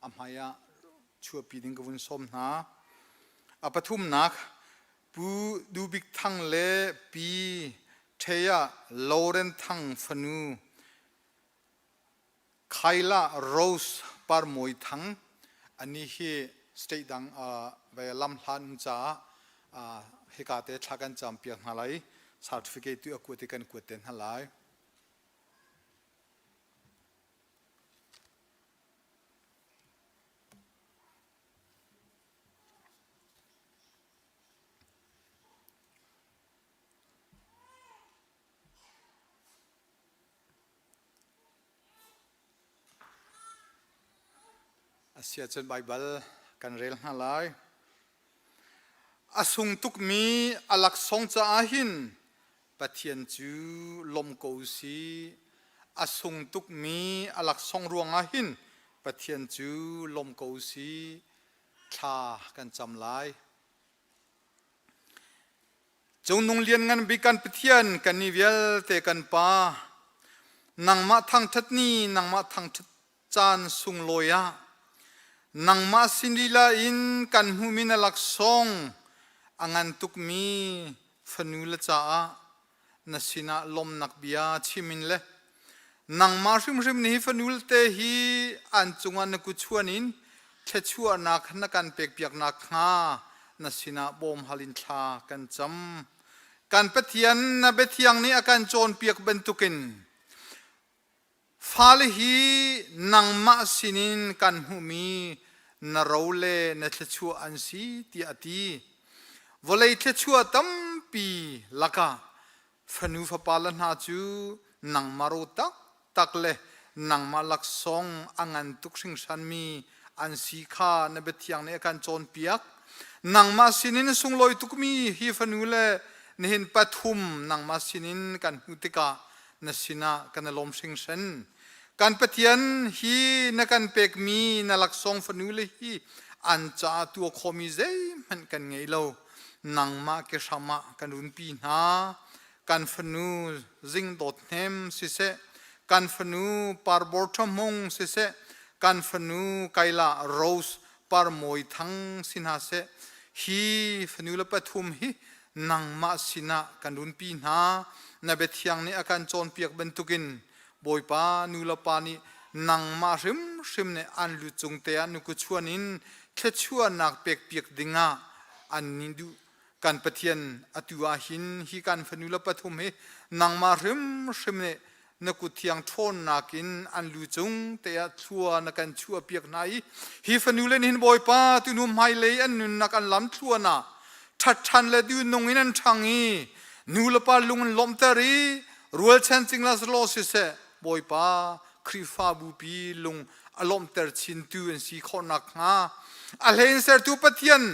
a hmaiah chuahpi ding ka vun sawm hna. A pathumnak Pu Du Bik Thang le Pi Ṭheia Loren Thang fanu Khaila Rose Parmawi Thang anih hi state dang ve lam hlan um caah hika te thla kan cam piak hna lai certificate tu a kuat i kan kuat te hna lai. Asiahcun Baibal kan rel hna lai. A sung tukmi a laksawng caah hin Pathian cu lawm ko usih. A sung tukmi a laksawng ruangah hin Pathian cu lawm ko usih. Thla kan cam lai. Cungnung lianngan bik kan Pathian, kannih vialte kan Pa, nangmah thangṭhat ni, nangmah thangṭhat caan sunglawi ah, nangmah sin lila in kan hmuhmi na laksawng a ngan tukmi fanu le caah na sinah lawmnak bia chim in le nangmah hrimhrim nih hi fanu te hi an cungah na kut chuan in thluachuahnak na kan pekpiaknak hnga na sinah bawm hal in thla kan cam. Kan Pathian na biathiang nih a kan cawnpiak bantukin fale hi nangmah sinin kan hmuhmi na ro le na thluachuah an si tiah a ti. Vawlei thluachuah tampi lakah fanu fapa le hna cu nangmah ro taktak le nangmah laksawng a ngan tuk hringhranmi an si kha na biathiang nih a kan cawnpiak. Nangmah sinin sunglawi tukmi hi fanu le nihin pathum nangmah sinin kan hmuh tikah na sinah kan i lawm hringhran. Kan Pathian hi na kan pekmi na laksawng fanu le hi an caah tuah khawhmi zeihmanh kan ngei lo. Nangmah ke hram ah kan runpi hna. Kan fanu Zing Dawt Hnem siseh, kan fanu Parbor Ṭha Hmung siseh, kan fanu Kaila Rose Parmawi Thang si hna seh, hi fanu le pathum hi nangmah sinah kan runpi hna. Na biathiang nih a kan cawnpiak bantukin Bawipa nu le pa nih nangmah hrimhrim nih an lu cung te ah nuku chuan in. thluachuahnak pekpiak dingah an ni duh. Kan Pathian atu ah hin hi kan fanu le pathum hi nangmah hrimhrim nih na kut thiang ṭhawnnak in an lu cung te ah thlua na kan chuahpiak hna i hi fanu le nihin Bawipa tunu hmailei an nunnak an lam thluan ah ṭhat ṭhan le duhnung in an ṭhang i nu le pa lung in lawmhter i rualchan cingla selaw siseh Bawipa Khrihfabu pi lung a lawmhter chintu an si khawh nakhnga a hlein sertu Pathian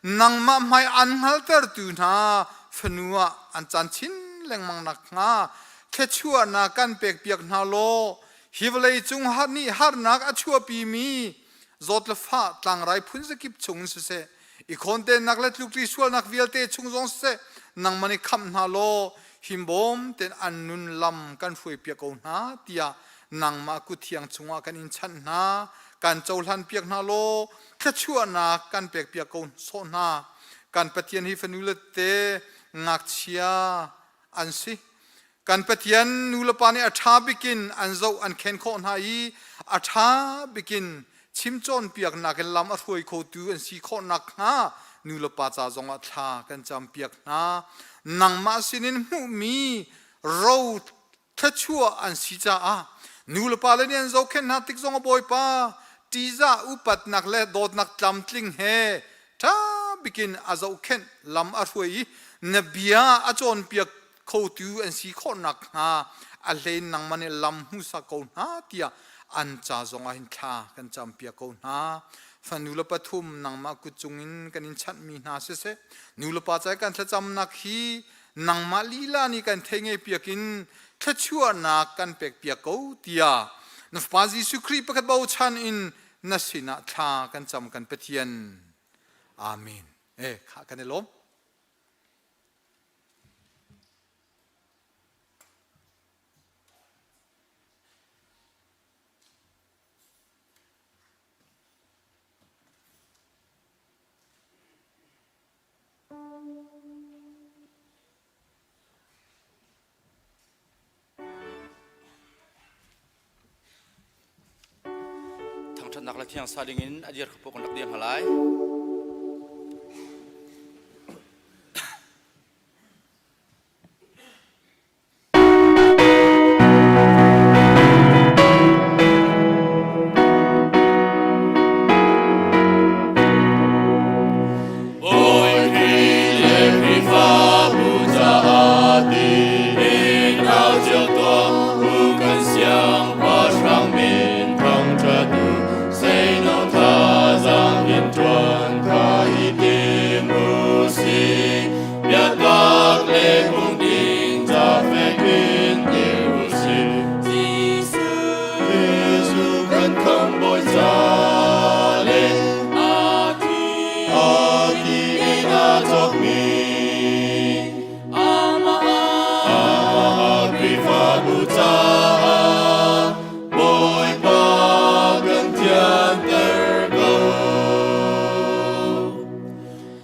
nangmah hmai an hngaltertu hna fanu ah an caan chin lengmang nakhnga thluachuahnak kan pekpiak hna law hi vawlei cung nih harnak a chuahpimi zawt le fah tlangrai phun zakip chung in siseh i khawntennak le tlukṭi sualnak vialte chung zong siseh nangmah nih khamh hna law himbawm tein an nun lam kan hruaipiak ko hna tiah nangmah kut thiang chungah kan in chanh hna kan cohlan piak hna law thluachuahnak kan pek piak ko sawh hna kan Pathian hi fanu le te ngakchia an si kan Pathian nu le pa nih a ṭha bikin an zoh an khen khawh hna i a ṭha bikin chim cawnpiaknak in lam a hruai khotu an si khawh nakhnga nu le pa ca zongah thla kan campiak hna nangmah sinin hmuhmi ro thluachuah an si caah nu le pa le nih an zohkhenh hna tik zong a Bawipa ṭihzah upatnak le dawtnak tlamtling he ṭha bikin a zohkhenh lam a hruai i na bia a cawnpiak khotu an si khawh nakhnga a hlein nangmah nih lam hmuhsak ko hna tiah an ca zongah hin thla kan campiak ko hna. Fanu le pathum nangmah kut cungin kan in chanhmi hna siseh nu le pa ca kan thlacamnak hi nangmah lila nih kan thei ngei piak in thluachuahnak kan pek piak ko tiah na Fapa Jesuh Khrih pakhat bochan in na sinah thla kan cam kan Pathian. Amen. Eh, kha kan i lawm. Thangṭhatnak le thiang sa dingin a dir kha kan rak dir hna lai. Biatak le phungding ca fek in dir u sih. Jesuh kan khamhbawi ca le a thi in a cawkmi amah Khrihfabu caah Bawipa kan thianter ko.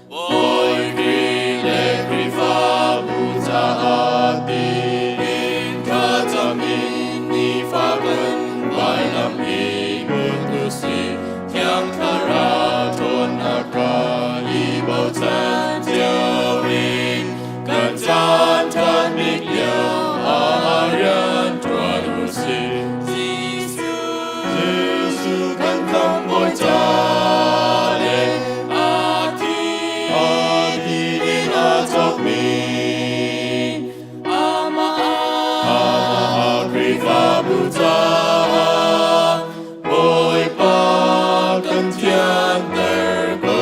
Bawi Khrih le Khrihfabu caah tiin thlacam in nifa kan vailam i put u sih. Thiang Thlarau ṭhawnnak kha i bochan cio in kan caan ṭhat bik lio ah rian ṭuan u sih. Jesuh kan khamhbawi ca le a thi in a cawkmi amah Khrihfabu caah Bawipa kan thianter ko.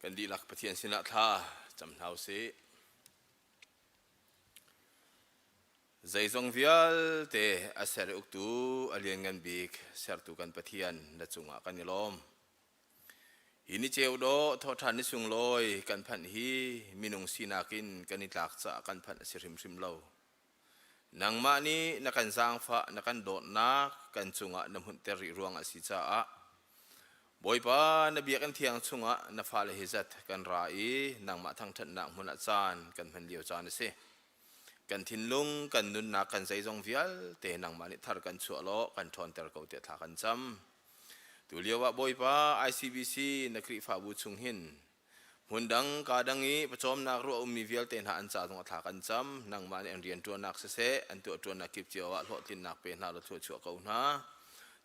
Kan dihlak Pathian sinah thla cam hna usih. Zeizong vialte a ser i uktu a lianngan bik sertu kan Pathian na cungah kan i lawm. Hi ni ceu dawh thawhṭhan ni sunglawi kan phanh hi minung sinak in kan i tlak caah kan phanh a si hrimhrim lo. Nangmah nih na kan zaangfah, na kan dawtnak kan cungah na hmunhter rih ruang a si caah Bawipa na biakinn thiang chungah na fale hi zat kan ra i nangmah thangṭhatnak hmun ah caan kan hman lio caan a si. Kan thinlung, kan nunnak, kan zeizong vialte nangmah nih thar kan chuah law kan ṭhawnter ko tiah thla kan cam. Tu lio ah Bawipa ICBC na Khrihfabu chung hin Hmundang kaa dang i pawcawmnak ruah ummi vialte hna an ca zong a thla kan cam. Nangmah nih an rianṭuannak siseh, an tuahṭuannak kip cio ah hlawhtlinnak pe hna law thluachuah ko hna.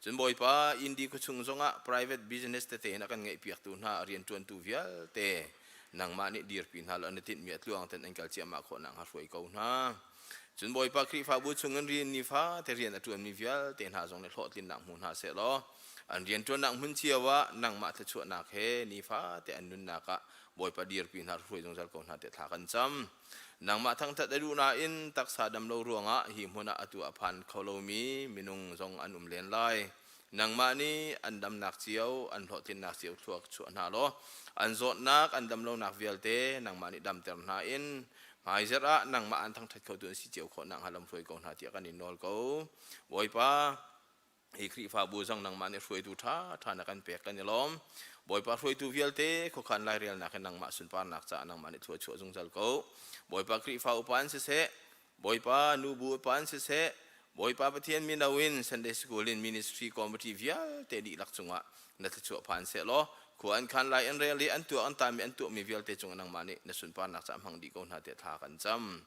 Cun Bawipa, Indi khuachung zongah private business tete in a kan ngeihpiaktu hna a rianṭuantu vialte nangmah nih dirpi hna law an i tinhmi a tluang tein an kal ciahmah khawh nakhnga hruai ko hna. Cun Bawipa Khrihfabu chungin rian nifate rian a ṭuanmi vialte hna zong nih hlawhtlinnak hmu hna seh law an rianṭuannak hmun cio ah nangmah thluachuahnak he nifate an nunnak ah Bawipa dirpi hna hruai zungzal ko hna tiah thla kan cam. Nangmah thangṭhat a duh nain taksa dam lo ruangah hi hmun ah atu a phan kho lomi minung zong an um len lai. Nangmah nih an damnak cio, an hlawhtlinnak cio thluak chuah hna law an zawtnak, an damlonak vialte nangmah nih damter hna in hmaizerh ah nangmah an thangṭhat khotu an si cio khawh nakhnga lamhruai ko hna tiah kan in nawl ko. Bawipa, hi Khrihfabu zong nangmah nih hruaitu ṭha ṭha na kan pek kan i lawm. Bawipa hruaitu vialte khuakhan lairelnak in nangmah sunparnak caah nangmah nih thlua chuah zungzal ko. Bawipa Khrihfa upa in siseh, Bawipa nubu upa in siseh, Bawipa Pathian mino in Sunday School in ministry committee vialte dihlak cungah na thluachuah phan seh law khua an khan lai an rel i an tuah an taami an tuahmi vialte cungah nangmah nih na sunparnak caah hmang dih ko hna tiah thla kan cam.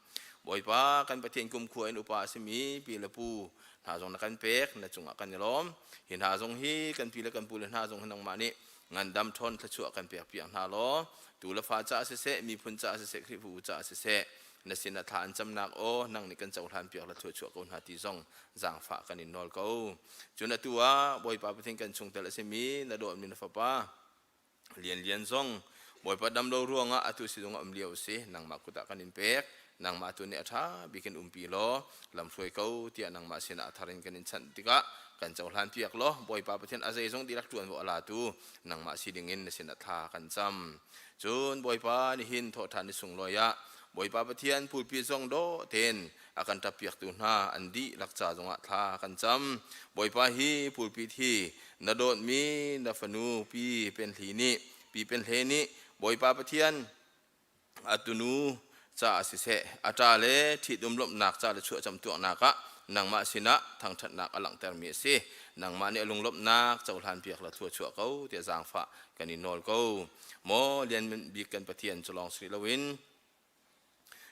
Bawipa kan Pathian kumkhua in upa a simi pi le pu hna zong na kan pek na cungah kan i lawm. Hi hna zong hi kan pi le kan pu le hna zong hi nangmah nih ngandam ṭhawn thluachuah kan pek piak hna law tu le fa caah siseh miphun caah siseh Khrihfabu caah siseh na sin ah thla an camnak aw nang nih kan cohlan piak le thluachuah ko hna ti zong zaangfah kan in nawl ko. Cun atu ah Bawipa Pathian kan chungtel a simi na dawtmi na fapa Lian Lian zong Bawipa dam lo ruangah atu sizung a um lio a si nangmah kut ah kan in pek nangmah tu nih a ṭha bik in umpi law lamhruai ko tiah nangmah sinah a thar in kan in chanh tikah kan cohlan piak law Bawipa Pathian a zeizong dihlak ṭuanvo a latu nangmah si dingin na sinah thla kan cam cun Bawipa nihin thawhṭhan ni sunglawi ah Bawipa Pathian pulpit zong dawh tein a kan ṭappiaktu hna an dihlak ca zongah thla kan cam. Bawipa hi pulpit hi na dawtmi na fanu Pi Penhli nih Pi Penhle nih Bawipa Pathian a tunu caah siseh a ṭa le ṭhitum lawmhnak ca le chuahcam tuahnak ah nangmah sinah thangṭhatnak a langhtermi a si. Nangmah nih a lunglawmhnak cohlan piak la thluachuah ko tiah zaangfah kan in nawl ko. Maw lian bik kan Pathian cu lawng si loin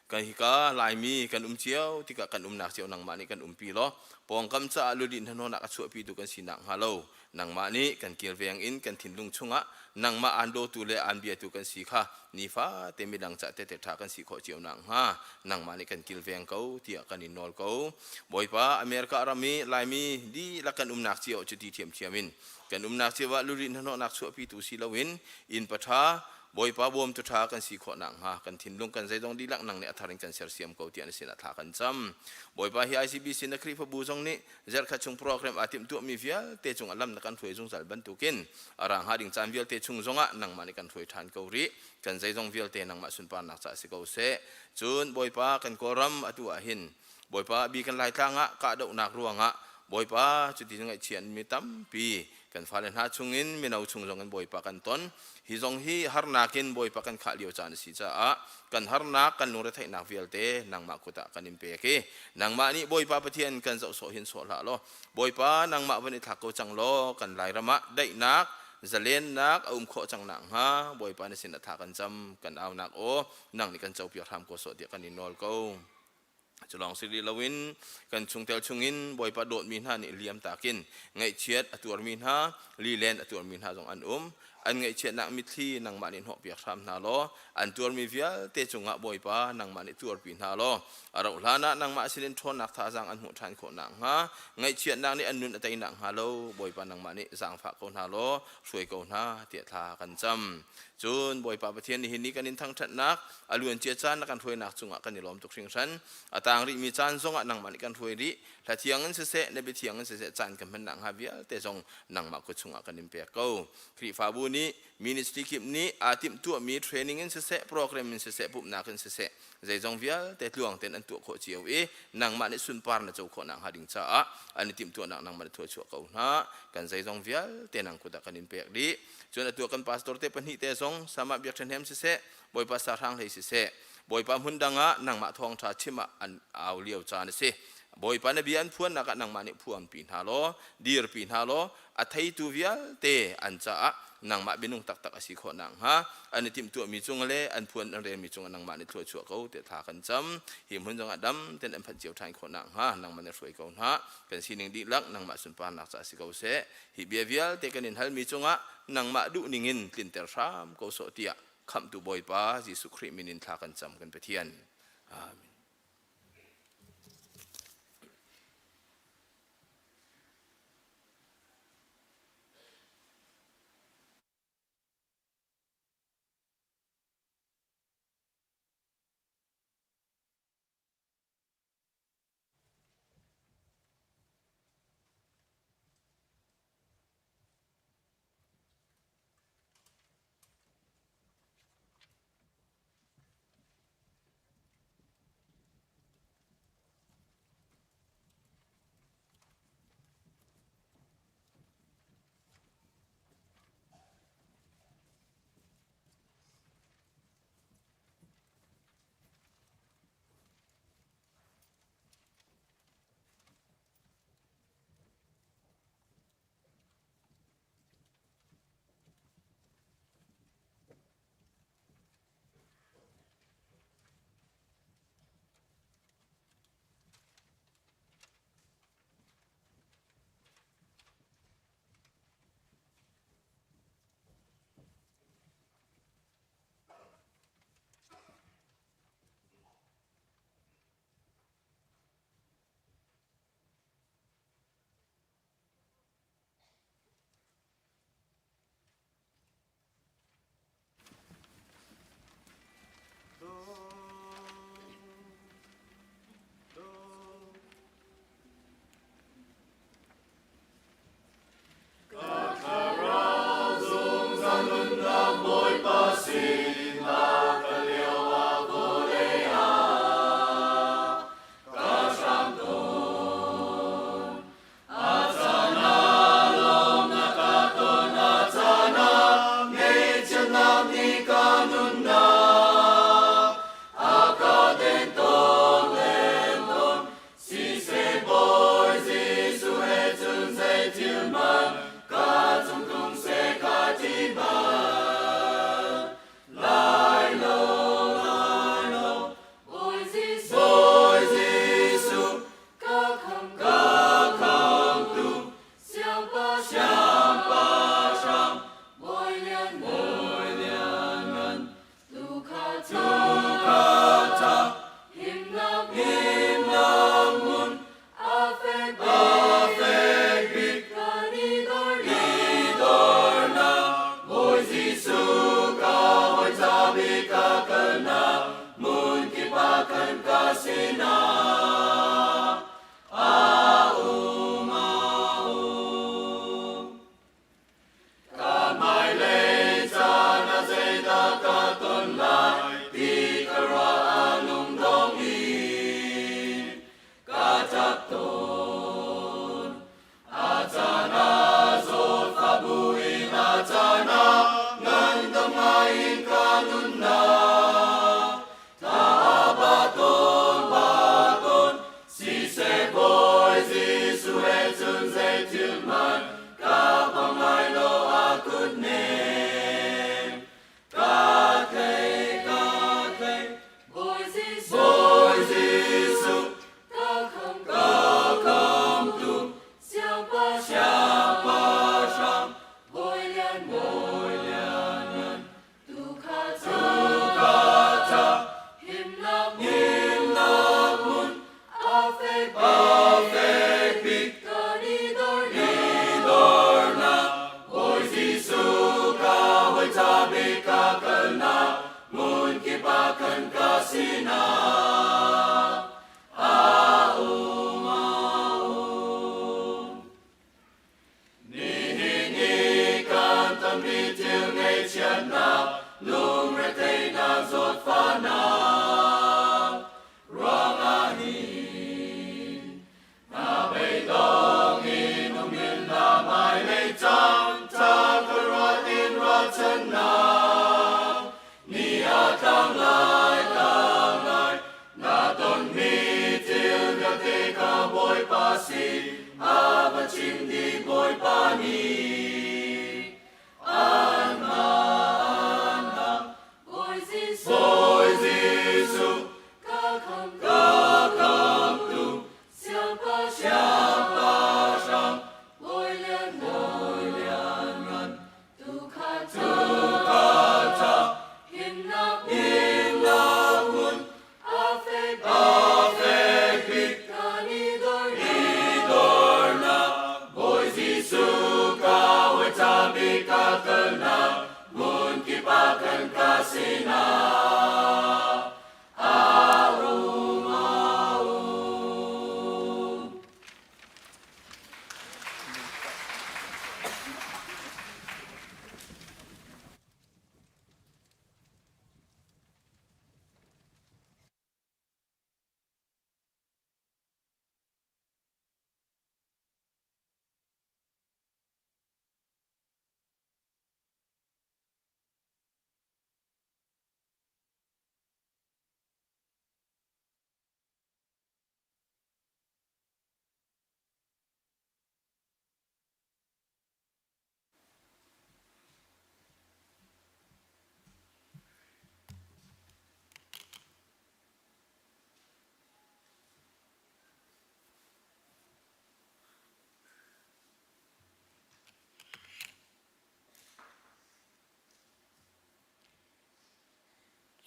Kan hika Laimi kan um cio tikah kan umnak cio nangmah nih kan umpi law pawngkam caah ludin hnahnawhnak a chuahpitu kan sinak hnga lo nangmah nih kan kilveng in kan thinlung chungah nangmah aan dawtu le aan biatu kan si kha nifate midang cah tehte ṭha kan si khawh cio nakhnga nangmah nih kan kilveng ko tiah kan in nawl ko. Bawipa America ram i Laimi dihlak kan umnak cio cuti ṭhiamṭhiam in kan umnak cio ah lurin hnahnawhnak chuahpitu si loin inn paṭha Bawipa bawmtu ṭha kan si khawh nakhnga kan thinlung kan zeizong dihlak nang nih a thar in kan sersiam ko tiah na sinah thla kan cam. Bawipa hi ICBC na Khrihfabu zong nih zarhkhat chung program aa timhtuahmi vialte cungah lam na kan hruai zungzal bantukin a ra hnga ding caan vialte chung zongah nangmah nih kan hruai ṭhan ko rih. Kan zeizong vialte nangmah sunparnak caah si ko seh. Cun Bawipa kan Kawlram atu ah hin Bawipa bi kan Laitlang ah kahdohnak ruangah Bawipa cuti ngaihchia mi tampi kan fale hna chungin mino chung zong in Bawipa kan ton. Hi zong hi harnak in Bawipa kan khah lio caan a si caah kan harnak kan lungretheihnak vialte nangmah kut ah kan in pek i nangmah nih Bawipa Pathian kan zoh sawh hin sawh hlah law Bawipa nangmah van i thlak ko cang law kan Lairam ah daihnak zalennak a um khawh cang nakhnga Bawipa na sin ah tha kan cam kan aunak aw nang nih kan copiak hram ko sawh tiah kan in nawl ko. Cu lawng si rih loin kan chungtel chungin Bawipa dawtmi hna nih liam takin ngaihchiat a tuarmi hna, lilen a tuarmi hna zong an um. An ngaihchiatnak mitthli nangmah nih hnawhpiak hram hna law an tuarmi vialte cungah Bawipa nangmah nih tuarpi hna law a rauh hlan ah nangmah sinin ṭhawnnak thazaang an hmuh ṭhan khawh nakhnga ngaihchiatnak nih an nun a tei nakhnga lo Bawipa nangmah nih zaangfah ko hna law hruai ko hna tiah thla kan cam. Cun Bawipa Pathian nihin ni kan in thangṭhatnak a luancia caan na kan hruainak cungah kan i lawm tuk hringhran. A tang rihmi caan zongah nangmah nih kan hruai rih. Hla thiang in siseh, na bia thiang in siseh caan kan hman nakhnga vialte zong nangmah kut chungah kan in pek ko. Khrihfabu nih ministry kip nih aa timhtuahmi training in siseh, program in siseh, pumhnak in siseh, zeizong vialte tluang tein an tuah khawh cio i nangmah nih sunpar na co khawh nakhnga ding caah an i timhtuahnak nangmah nih thuachuah ko hna. Kan zeizong vialte nang kut ah kan in pek dih. Cun atu kan pastor te pahnih te zong sama biak ṭhahnem siseh, Bawipa sahrang hlei siseh, Bawipa hmun dang ah nangmah thawngṭha chim ah an au lio caan a si. Bawipa na bia an phuannak ah nangmah nih phuanpi hna law, dirpi hna law, a theitu vialte an caah nangmah bianung taktak a si khawh nakhnga an i timhtuahmi cung le an phuan an relmi cungah nangmah nih thluachuah ko tiah thla kan cam. Hi hmun zongah dam tein an phanh cio ṭhan khawh nakhnga nangmah nih hruai ko hna. Kan sining dihlak nangmah sunparnak caah si ko seh. Hi bia vialte kan in halmi cungah nangmah duh ningin tlinter hram ko sawh tiah Khamhtu Bawipa Jesuh Khrih min in thla kan cam kan Pathian. Amen.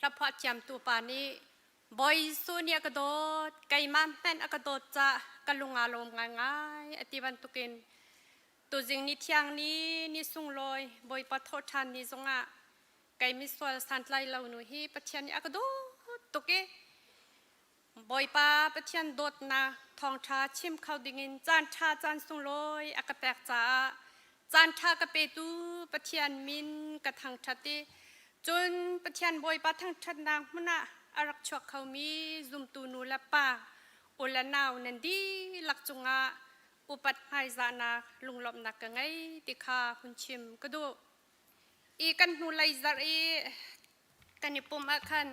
Hlaphuah thiamtu pa nih Bawi Jesuh nih a ka dawt, keimah hmanh a ka dawt caah ka lung aa lawm ngaingai a ti bantukin tuzing ni thiang ni ni sunglawi Bawipa thawhṭhan ni zongah kei misual santlai lo nu hi Pathian nih a ka dawt tuk i Bawipa Pathian dawtnak thawngṭha chim kho dingin caan ṭha caan sunglawi a ka pek caah caan ṭha ka petu Pathian min ka thangṭhat i cun Pathian Bawipa thangṭhatnak hmun ah a rak chuak khomi zumtu nu le pa u le nau nan dihlak cungah upat hmaizahnak lunglawmhnak ka ngei ti kha hun chim ka duh. I kan hnulei zarh i kan i pumh ah khan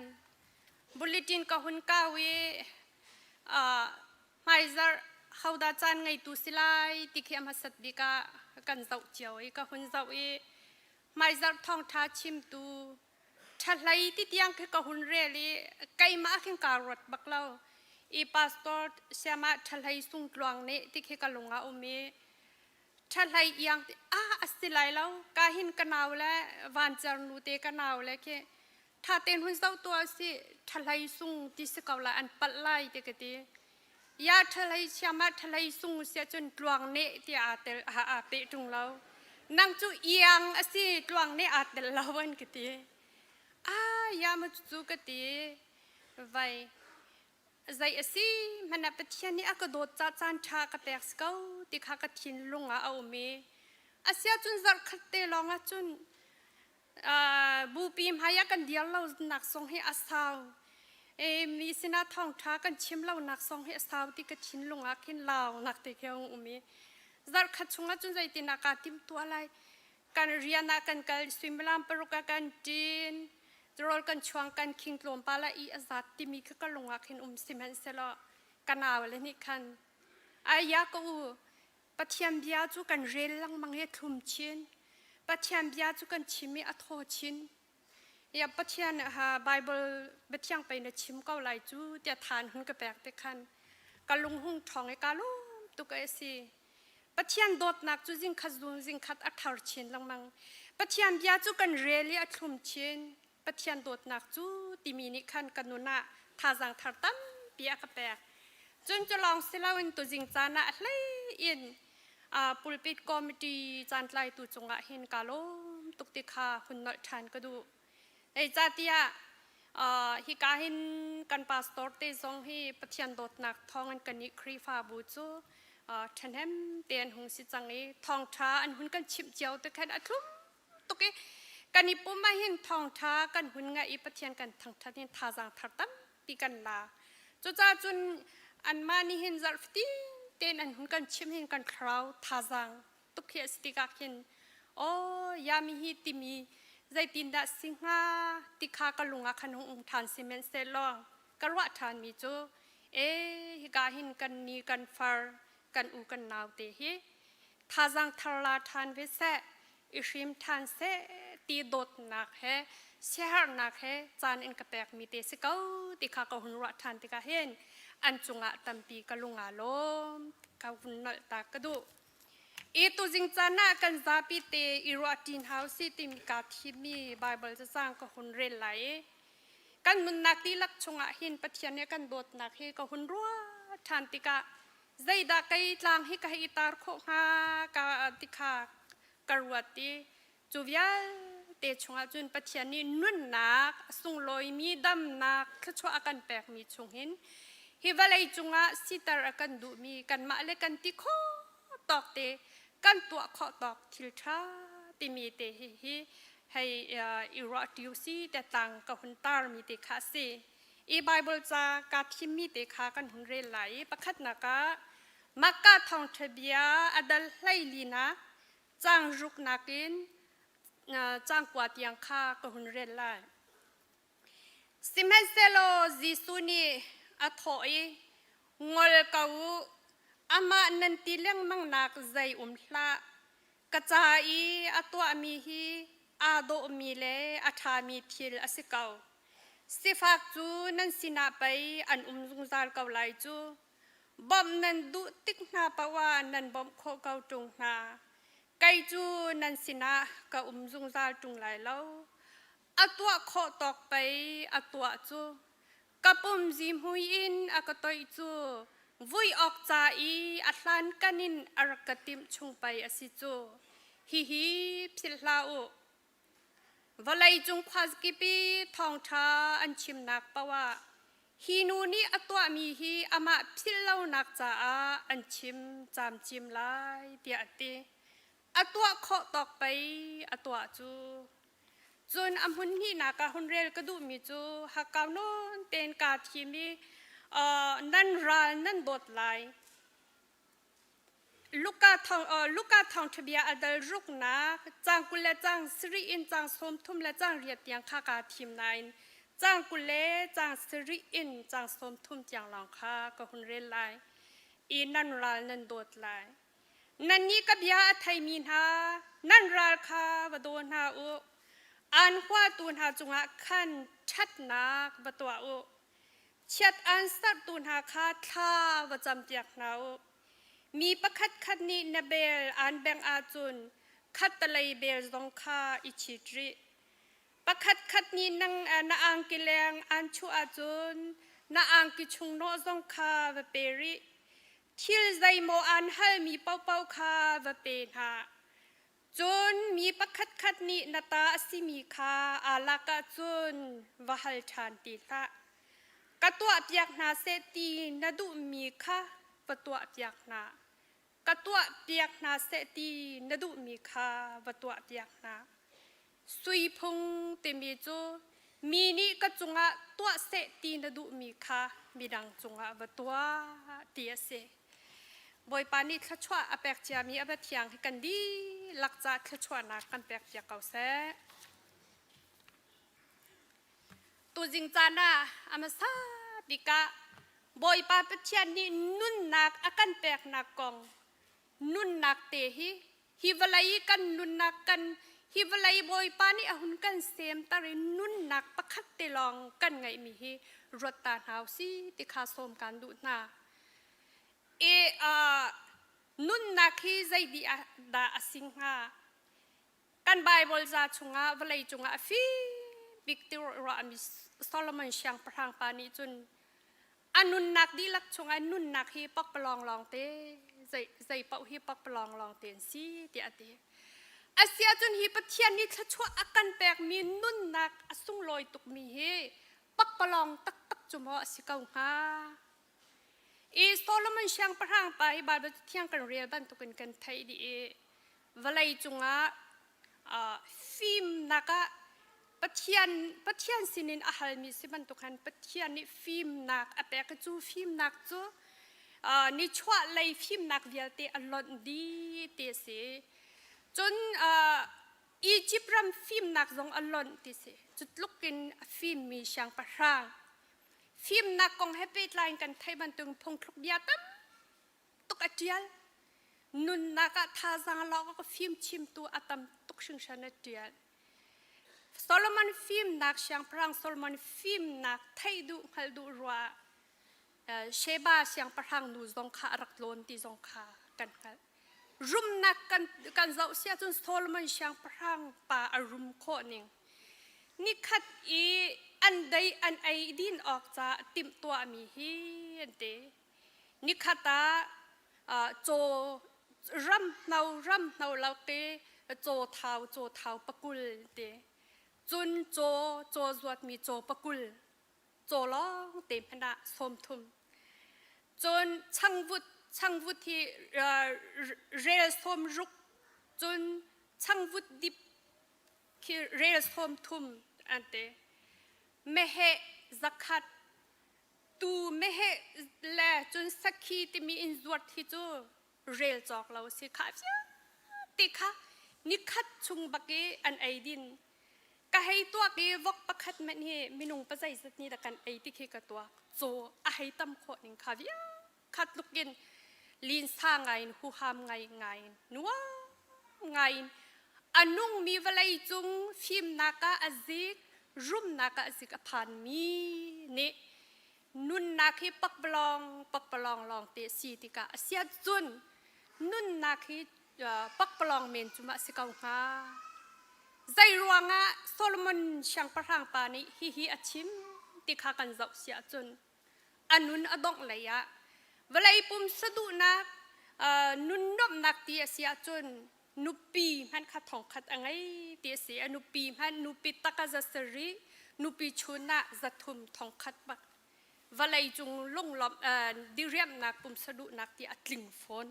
bulletin ka hun kau i hmaizarh hodah caan ngeitu si lai ti khi a hmasat bik ah kan zoh cio i ka hun zoh i hmaizarh thawngṭha chimtu ṭhahlei ti tiang khi ka hun rel i keimah khin kaa ruat bak lo i pastor siamah ṭhahlei sungtluang nih ti khi ka lung ah um i ṭhahlei iang ti ah a si lai lo ka hin ka nau le vancer nu te ka nau le khi ṭha tein hun zoh tuah si ṭhahlei sung ti si ko lai an palh lai ti ka ti ya ṭhahlei chiam ah ṭhahlei sung sia cun tluang ne ti aa tel aa peh ṭung lo nang cu iang a si tluang ne aa tel lo an ka ti ah ya ma cu ka ti vai Zei a si hmanh ah Pathian nih a ka dawt ca caan ṭha ka pek si ko ti kha ka thinlung ah a um i asiahcun zarhkhat te lawng ah cun bupi hmai ah kan dir lo nak zong hi a sau. E, mi sinah thawngṭha kan chim lo nak zong hi a sau ti ka thinlung ah khin lau nak te khi a um i zarhkhat chungah cun zeitin ah kaa timhtuah lai kan rian ah kan kal suimilam paruk ah kan ṭin rawl kan chuang kan khing tlawmpal ah i a zat timi kha ka lung ah khin um sihmanhsehlaw ka nau le nih khan ai ya ka u Pathian bia cu kan rel lengmang i thlum chin Pathian bia cu kan chim i a thaw chin ya Pathian ha Bible biathiang pei na chim ko lai cu tiah than hun ka pek te khan ka lung hung ṭhawng i ka lawm tuk a si Pathian dawtnak cu zingkhat zun zingkhat a thar chin lengmang. Pathian bia cu kan rel i a thlum chin. Pathian dawtnak cu timi nih khan ka nun ah thazaang thar tampi a ka pek. Cun cu lawng si loin tuzing caan ah hlei in pulpit committee caantlaitu cungah hin ka lawm. tuk ti kha hun nolh ṭhan ka duh. Zeicahtiah hika hin kan pastor te zong hi Pathian dawtnak thawngin kannih Khrihfabu cu ṭhahnem te an hung si cang i thawngṭha an hun kan chimh cio te khan a thlum tuk i kan i pum ah hin thawngṭha kan hun ngaih i Pathian kan thangṭhat hin thazaang thar tampi kan la. Cucaah cun anmah nih hin zarh fatin tein an hun kan chimh hin kan thlarau thazaang tuk hi a si tikah khin aw yami hi timi zeitindah si hnga ti kha ka lung ah khan hung um ṭhan sihmanhsehlaw ka ruah ṭhanmi cu e hika hin kan ni kan far kan u kan nau te hi thazaang thar la ṭhan ve seh i hrim ṭhan seh ti dawtnak he siaherhnak he caan in ka pekmi te si ko ti kha ka hun ruah ṭhan tikah hin an cungah tampi ka lung aa lawm ka hun nolh ta ka duh. I tuzing caan ah kan zapi te i ruah ṭin hau si timi kaa thimmi Baibal cacang ka hun rel lai i kan nunnak dihlak chungah hin Pathian nih kan dawtnak hi ka hun ruah ṭhan tikah zeidah kei tlang hi ka hei i tar khawh hnga ka ti kha ka ruat i Cu vialte chungah cun Pathian nih nunnak a sunglawimi damnak thluachuah a kan pekmi chung hin hi vawlei cungah siter a kan duhmi kanmah le kan ti khawh tawk te kan tuah khawh tawk thil ṭha timi te hi hi hei i ruah ṭi si te tlang ka hun tarmi te kha a si. I Bible ca kaa thimmi te kha kan hun rel lai i pakhatnak ah Makka thawngṭha bia a dal 14 ah Caang ruknak in caang kua tiang kha ka hun rel lai. Sihmanhsehlaw Jesuh nih a thawh i, Ngol ko u, amah nan ti lengmangnak zei um hlah. Ka ca i a tuahmi hi aa dawhmi le a ṭhami thil a si ko. Sifak cu nan sinah pei an um zungzal ko lai cu. Bawmh nan duh tik hna paoh ah nan bawmh khawh ko ṭung hna. Kei cu nan sinah ka um zungzal ṭung lai lo. A tuah khawh tawk pei a tuah cu. Ka pum zihmui in a ka toih cu vui awk ca i a hlankan in a rak ka timh chung pei a si cu. Hihi philh hlah u. Vawleicung khuazakip i thawngṭha an chimnak paoh ah hi nu nih a tuahmi hi amah philhlonak caah an chim camcim lai tiah a ti. A tuah khawh tawk pei a tuah cu. Cun a hmun hnihnak ah hun rel ka duhmi cu hakkau nawn tein kaa thim i nan ral nan dawt lai. Luka thawngṭhabia a dal ruknak caang 20 le caang sarih in caang 30 le caang riat tiang kha kaa thim nain caang 20 le caang sarih in caang 30 tiang lawng kha ka hun rel lai i nan ral nan dawt lai. Nannih ka bia a theimi hna, nan ral kha va daw hna u. Aan huatu hna cungah khan ṭhatnak va tuah u. Chiat aan serhtu hna kha thla va campiak hna u. Mi pakhatkhat nih na bel aan bengh ahcun khattalei bel zong kha i chit rih. Pakhatkhat nih nang, na angki leng aan chuh ahcun na angki chungnawh zong kha va pe rih. Thil zeimaw aan halmi paohpaoh kha va pe hna. Cun mi pakhatkhat nih na ta a simi kha aa lak ahcun va hal ṭhan ti hlah. Ka tuahpiak hna seh ti na duhmi kha va tuahpiak hna. Ka tuahpiak hna seh ti na duhmi kha va tuahpiak hna. Sui phung timi cu mi nih ka cungah tuah seh ti na duhmi kha midang cungah va tuah ti a si. Bawipa nih thluachuah a pek ciami a biathiang hi kan dihlak ca thluachuahnak kan pek piak ko seh. Tuzing caan ah a hmasa bik ah Bawipa Pathian nih nunnak a kan peknak kong nunnak te hi hi vawlei i kan nunnak kan hi vawlei Bawipa nih a hun kan semter i nunnak pakhat te lawng kan ngeihmi hi ruat ta hna u si ti kha sawm kan duh hna. I uh, nunnak hi zei dih ah dah a si hnga? Kan Bible za chungah vawlei cungah a fim bik ti ruahmi Solomon siangpahrang pa nih cun a nunnak dihlak chungah nunnak hi pakpalawng lawng te zei zei paoh hi pakpalawng lawng te an si tiah a ti. Asiahcun hi Pathian nih thluachuah a kan pekmi nunnak a sunglawi tukmi hi pakpalawng taktak cu maw a si ko hnga? I Solomon siangpahrang pa hi Bible Cathiang kan rel bantukin kan theih dih i vawlei cungah fimnak ah Pathian Pathian sinin a halmi si bantuk khan Pathian nih fimnak a pek i cu fimnak cu nichuah lei fimnak vialte a lonh dih ti a si. Cun Egypt ram fimnak zong a lonh ti si. Cu tluk in a fimmi siangpahrang. Fimnak kong he pehtlai in kan theih bantuk phungthluk bia tam tuk a ṭial. Nunnak ah thazaang lawng a fim chimtu a tam tuk hringhran a ṭial. Solomon fimnak siangpahrang Solomon fimnak theih duh hngalh duh ruah Sheba siangpahrang nu zong kha a rak tlawn ti zong kha kan hngalh. Rumnak kan, kan zoh si ahcun Solomon siangpahrang pa a rum khawh ning. Nikhat i an dei an ei din awk ca timhtuahmi hi an ti. Nikhat ah caw ram hno ram hno lo te caw thau caw thau pakul ti. Cun caw caw zuatmi caw pakul caw lawng te hmanh ah 30. Cun changvut changvut hi rel 60 cun changvut dip khi rel 30 an ti. Meheh zakhat Tu meheh le cun sakhi timi in zuat hi cu rel cawk lo si kha vialte kha nikhat chung bak i an ei din ka hei tuak i vok pakhat hmanh hi minung pa zeizat nih dah kan ei ti khi ka tuak caw a hei tam khawh ning kha vial kha tluk in linsa ngai in huham ngai ngai in nuam ngai in a nungmi vawlei cung fimnak ah a zik rumnak ah a zik a phanmi nih nunnak hi pakpalawng pakpalawng lawng te si tikah a siat cun nunnak hi pakpalawng men cu ma si ko hnga zei ruangah Solomon siangpahrang pa nih hihi a chim ti kha kan zoh si ahcun a nun a dongh lei ah vawlei pum saduhnak nun nuamhnak ti a si ahcun nupi hmanh kha thongkhat a ngei ti a si a nupi hmanh nupi tak a za sarih nupi chun ah zathum thongkhat bak vawlei cung lunglawmh diriamhnak pumsa duhnak ti a tling fawn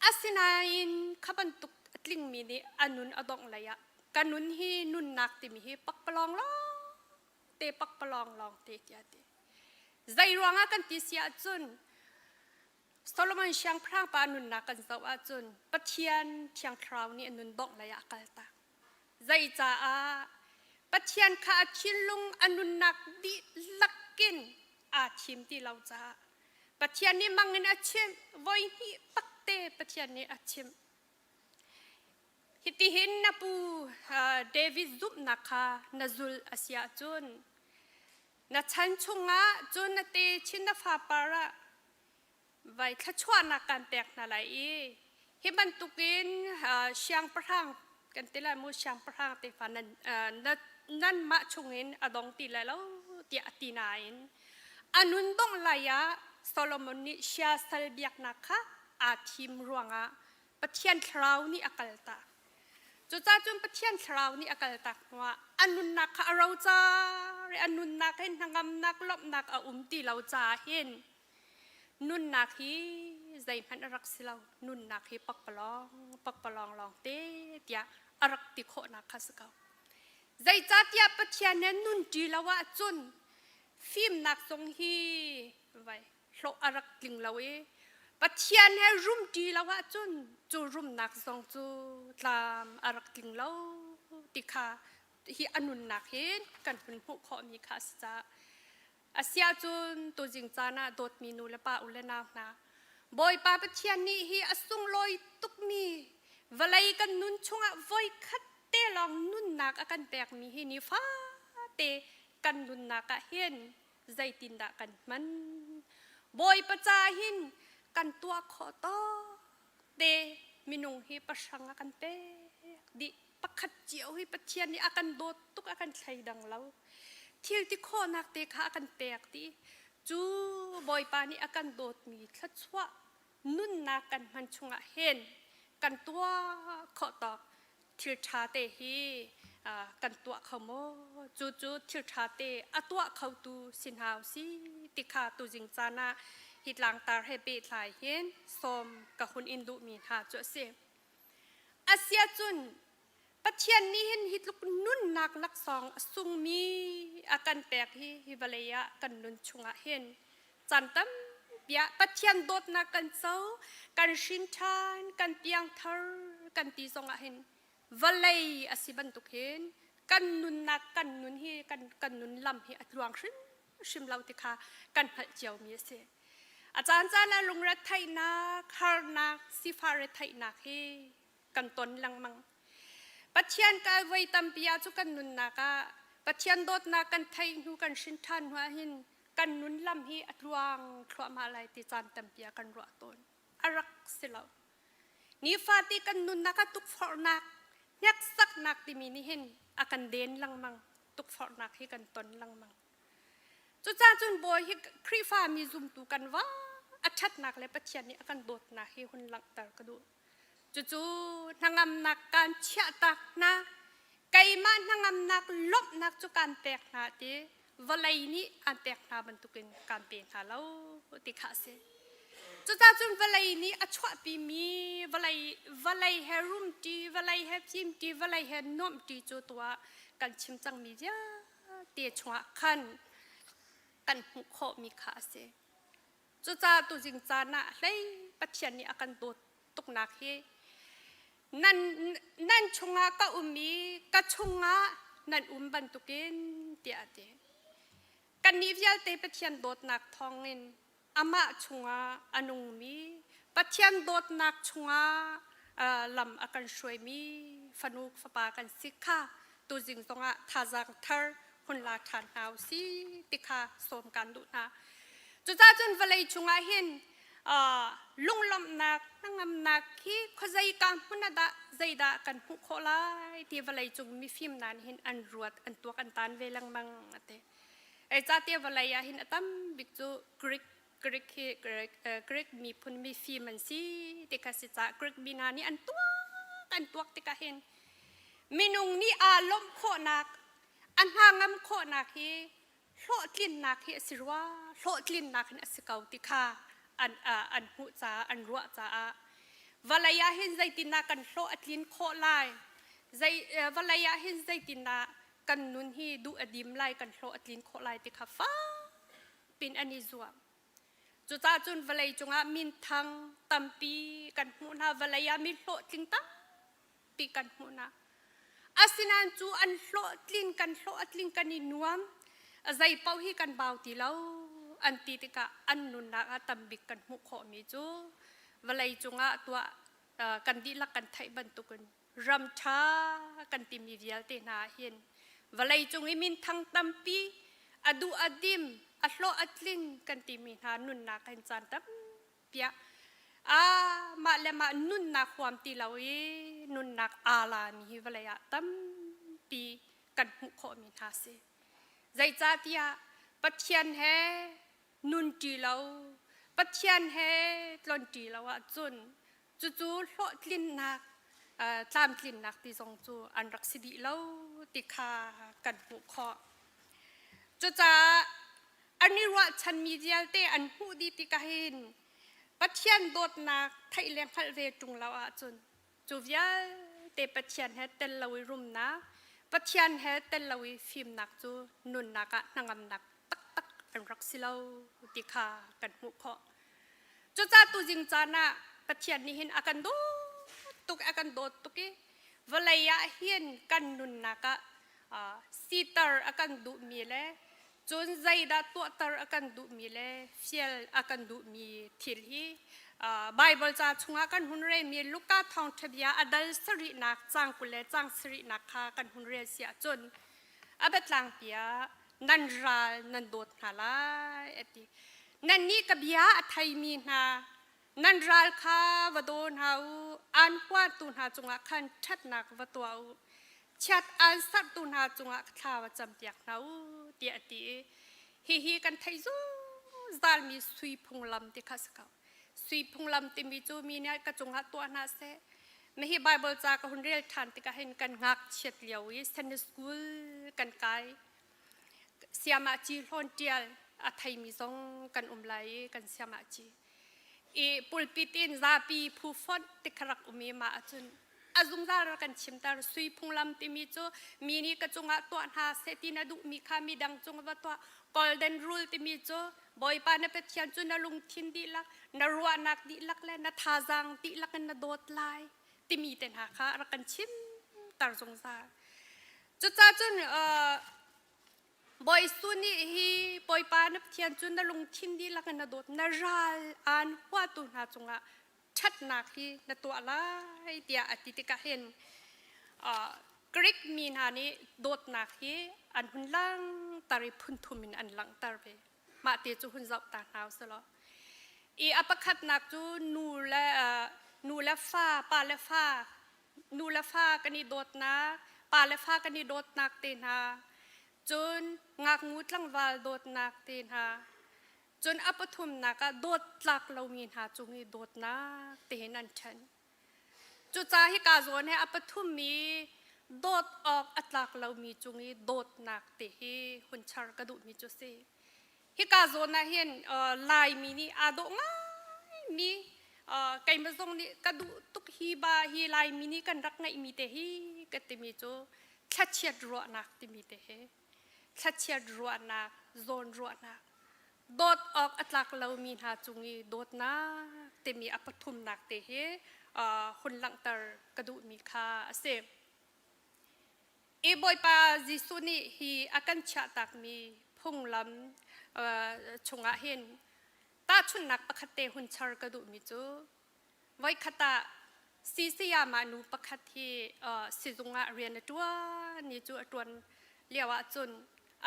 asinain kha bantuk a tlingmi nih a nun a dongh lei ah ka nun hi nunnak timi hi pakpalawng lawng te pakpalawng lawng te tiah ti zei ruangah kan ti si ahcun Solomon siangpahrang pa nunnak kan zoh ahcun Pathian Thiang Thlarau nih a nun dongh lei ah a kaltak. Zeicaah Pathian kha a thinlung a nunnak dihlak in aa thim ti lo caah Pathian nih mang in a chimh voi hnih takte Pathian nih a chimh. Hitihin na pu David zumhnak kha na zulh a si ahcun na chan chungah cun na te chin na fapar ah vai thluachuahnak kan pek hna lai i hi bantukin siangpahrang kan ti lai mu siangpahrang tefa nan nanmah chungin a dong ti lai lo tiah a ti nain a nun dongh lai ah Solomon nih siasal biaknak kha aa thim ruangah Pathian thlarau nih a kaltak. Cucaah cun Pathian thlarau nih a kaltak hnuah a nunnak kha a rocar i a nunnak hin hnangamnak lawmhnak a um ti lo caah hin nunnak hi zeihmanh a rak si lo nunnak hi pakpalawng pakpalawng lawng te tiah a rak ti khawhnak kha si ko. Zeicahtiah Pathian he nunṭi lo ahcun fimnak zong hi vai hlawh a rak tling lo i Pathian he rumṭi lo ahcun cu rumnak zong cu tlam a rak tling lo ti kha hi a nunnak hin kan hun hmuh khawhmi kha a si caah a si ahcun tuzing caan ah dawtmi nu le pa u le nau hna Bawipa Pathian nih hi a sunglawi tukmi vawlei kan nun chungah voikhat te lawng nunnak a kan pekmi hi nifate kan nunnak ah hin zeitindah kan hman? Bawipa ca hin kan tuah khawh tawk te minung hi pahrang a kan pek dih. Pakhat cio hi Pathian nih a kan dawt tuk a kan thleidang lo. Thil ti khawhnak te kha a kan pek dih. Cu Bawipa nih a kan dawtmi thluachuah nunnak kan hman chungah hin kan tuah khawh tawk. Thil ṭha te hi kan tuah kho maw? Cu cu thil ṭha te a tuah khotu si hna usih ti kha tuzing caan ah hi tlangtar he pehtlai hin sawm ka hun in duhmi hna cu a si. Asiahcun Pathian nih hin hi tluk nunnak laksawng a sungmi a kan pek hi hi vawlei ah kan nun chungah hin caan tampi ah Pathian dawtnak kan co, kan hrin ṭhan, kan piangthar kan ti zongah hin vawlei a si bantuk hin kan nunnak kan nun hi kan kan nun lam hi a tluang hrimhrim lo ti kha kan hngalh ciomi a si. A caan caan ah lungretheihnak, harnak, sifah retheihnak hi kan ton lengmang. Pathian ka voi tampi ah cu kan nunnak ah Pathian dawtnak kan theih hnu kan hrin ṭhan hnu ah hin kan nun lam hi a tluang thluahmah lai ti caan tampi ah kan ruah tawn. A rak si lo. Nifate kan nunnak ah tukforhnak, hneksaknak timi nih hin a kan den lengmang. Tukforhnak hi kan ton lengmang. Cucaah cun Bawi hi Khrihfa mi zumtu kan va a ṭhatnak le Pathian nih a kan dawtnak hi hun langhter ka duh. Cucu hnangamnak kaan chiahtak hna, keimah hnangamnak lawmhnak cu kaan pek hna ti vawlei nih aan pek hna bantukin kaan pe hna lo ti kha a si. Cucaah cun vawlei nih a chuahpimi vawlei vawlei he rumṭi, vawlei he fimṭi, vawlei he nuamhṭi cu tuah kan chim cangmi vialte chungah khan kan hmuh khawhmi kha a si. Cucaah tuzing caan ah hlei Pathian nih a kan dawt tuknak hi nan nan chungah ka um i ka chungah nan um bantukin tiah a ti. Kannih vialte Pathian dawtnak thawngin amah chungah a nungmi Pathian dawtnak chungah lam a kan hruaimi fanu fapa kan si kha tuzing zongah thazaang thar hun la ṭhan hna u si ti kha sawm kan duh hna. Cucaah cun vawlei chungah hin lunglawmhnak hnangamnak hi khuazei ka hmun ah dah zeidah kan hmuh khawh lai ti vawlei cung mifim hna nih hin an ruat an tuak an tan ve lengmang a ti. Zeicahtiah vawlei ah hin a tam bik cu Greek Greek hi Greek, Greek miphun mifim an si ti kha si caah Greek mi hna nih an tuak an tuak tikah hin minung nih aa lawmh khawhnak a hna ngam khawhnak hi hlawhtlinnak hi a si rua hlawhtlinnak hin a si ko ti kha an an hmuh caah an ruah caah vawlei ah hin zeitindah kan hlawh a tlin khawh lai zei vawlei ah hin zeitindah kan nun hi duh a dim lai kan hlawh a tlin khawh lai ti kha fak pin an i zuam cucaah cun vawlei cungah minthang tampi kan hmuh hna vawlei ah mi hlawhtling tampi kan hmuh hna asinain cu an hlawhtlin kan hlawh a tling kan i nuam zei paoh hi kan bau ti lo an ti tikah an nunnak ah tambik kan hmuh khawhmi cu vawlei cungah tuah kan dihlak kan theih bantukin ram ṭha kan timi vialte hna ah hin vawleicung i minthang tampi a duh a dim a hlawh a tling kan timi hna nunnak hin caan tampi ah mah le mah nunnak huam ti lo i nunnak aa lami hi vawlei ah tampi kan hmuh khawhmi hna si. Zeicahtiah Pathian he nunṭi lo, Pathian he tlonṭi lo ahcun Cucu hlawhtlinnak, tlamtlinnak ti zong cu an rak si dih lo ti kha kan hmuh khawh. Cucaah an i ruahchanmi vialte an hmuh dih tikah hin Pathian dawtnak theih le hngalh ve ṭung lo ahcun cu vialte Pathian he tel lo i rumnak, Pathian he tel lo i fimnak cu nunnak ah hnangamnak taktak an rak si lo ti kha kan hmuh khawh. Cucaah tuzing caan ah Pathian nih hin a kan dawt tuk a kan dawt tuk i vawlei ah hin kan nunnak ah siter a kan duhmi le cun zeidah tuahter a kan duhmi le fial a kan duhmi thil hi Baibal ca chungah kan hun relmi Luka thawngṭha bia a dal sarihnak caang 20 le caang sarihnak kha kan hun rel si ahcun a biatlangpi ah nan ral nan dawt hna lai a ti. Nannih ka bia a theimi hna nan ral kha va daw hna u, aan huatu hna cungah khan ṭhatnak va tuah u, chiat aan serhtu hna cungah thla va campiak hna u, tiah a ti i hihi kan theih zungzalmi sui phunglam ti kha a si ko. Sui phunglam timi cu mi nih ka cungah tuah hna seh. Mihi Bible ca ka hun rel ṭhan tikah hin kan ngakchiat lio i Sunday school kan kai. Siamah ci hlawn ṭial a theimi zong kan um lai i kan siamah ci. I pulpit in zapi phu fonh ti kha rak um i mah ahcun a zungzal rak kan chimter sui phunglam timi cu mi nih ka cungah tuah hna seh ti na duhmi kha midang cung va tuah golden rule timi cu Bawipa na Pathian cu na lungthin dihlak na ruahnak dihlak le na thazaang dihlak in na dawt lai timi te hna kha rak kan chimter zungzal cucaah cun Bawi Jesuh nih hi Bawipa na Pathian cu na lungthin dihlak in na dawt na ral aan huatu hna cungah ṭhatnak hi na tuah lai tiah a ti tikah hin Greek mi hna nih dawtnak hi an hun langhter i phunthum in an langhter ve. Mah te cu hun zoh ta hna usih law. I a pakhatnak cu nu le nu le fa, pa le fa, nu le fa kan i dawtnak, pa le fa kan i dawtnak te hna, cun ngaknu tlangval dawtnak te hna, Cun a pathumnak ah dawt tlak lomi hna cung i dawtnak tein an ṭhen. Cucaah hika zawn he a pathum i dawt awk a tlak lomi cung i dawtnak ti hi hun char ka duhmi cu si. Hika zawn ah hin Laimi nih aa dawh ngaimi keimah zong nih ka duh tuk hi ba hi Laimi nih kan rak ngeihmi te hi ka timi cu thlachiat ruahnak timi te hi. thlachiat ruahnak, zawnruahnak, dawt awk a tlak lomi hna cung i dawtnak timi a pathumnak te hi hun langhter ka duhmi kha a si. I Bawipa Jesuh nih hi a kan chiahtakmi phunglam chungah hin tahchunhnak pakhat te hun char ka duhmi cu Voikhat ah sisayamah nu pakhat hi sizung ah rian a ṭuan i cu a ṭuan lio ahcun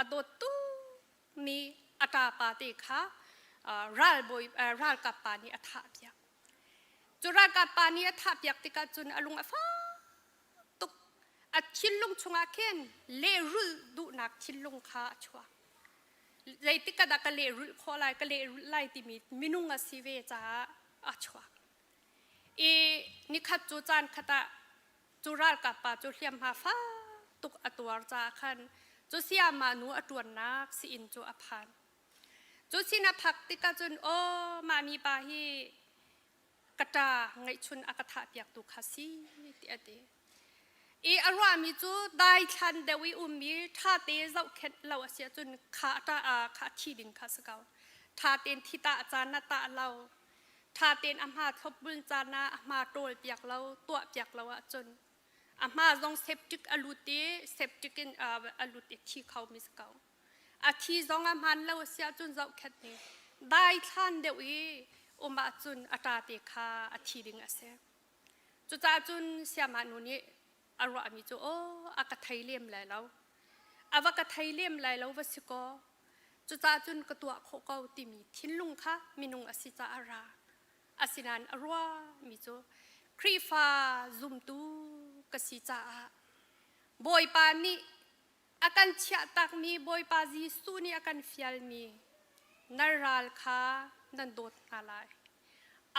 a dawt tukmi a ṭapa te kha ralbawi ralkap pa nih a thahpiak. Cu ralkap pa nih a thahpiak tikah cun a lung a fak tuk. A thinlung chungah khin lehrulh duhnak thinlung kha a chuak. Zeitik ah dah ka lehrulh khawh lai, ka lehrulh lai timi minung a si ve caah a chuak. I nikhat cu caan khat ah cu ralkap pa cu hliamhma fak tuk a tuar caah khan cu sayama nu a ṭuannak sii-inn cu a phan. Cu sin a phak tikah cun aw mah mi pa hi ka ṭa ngeihchun a ka thahpiaktu kha si ti a ti. I a ruahmi cu daithlan deuh i ummi ṭha te zohkhenh lo a si ahcun kha a ṭa kha a thi ding kha a si ko. Ṭha tein thi tah caan ah tah lo, ṭha tein a hma thlopbul caan ah a hma ṭawl piak lo, tuah piak lo ahcun a hma zong septic a lut i septic in a lut i thi kho mi si ko. A thi zong a hmaan lo a si ahcun zohkhenh ning daithlan deuh i um ahcun a ṭa te kha a thi ding a si. Cucaah cun siamah nu nih a ruahmi cu aw a ka thei lem lai lo. A va ka thei lem lai lo va si kaw. Cucaah cun ka tuah khawh ko timi thinlung kha minung a si caah a ra. Asinain a ruahmi cu Khrihfa zumtu ka si caah Bawipa nih a kan chiahtakmi Bawipa Jesuh nih a kan fialmi na ral kha nan dawt hna lai.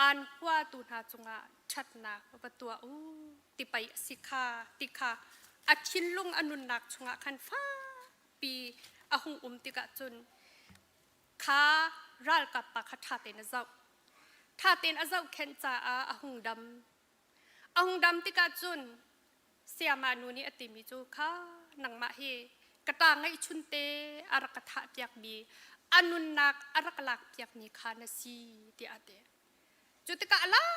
Aan huatu hna cungah ṭhatnak va tuah u ti pei a si kha ti kha a thinlung a nunnak chungah khan fakpi a hung um tikah cun kha ralkap pa kha ṭha tein a zoh. Ṭha tein a zohkhenh caah a hung dam. A hung dam tikah cun sayama nu nih a timi cu kha nangmah hi ka ṭa ngeihchun te a rak ka thah piakmi a nunnak a rak lak piakmi kha na si tiah a ti. Cu tikah a lau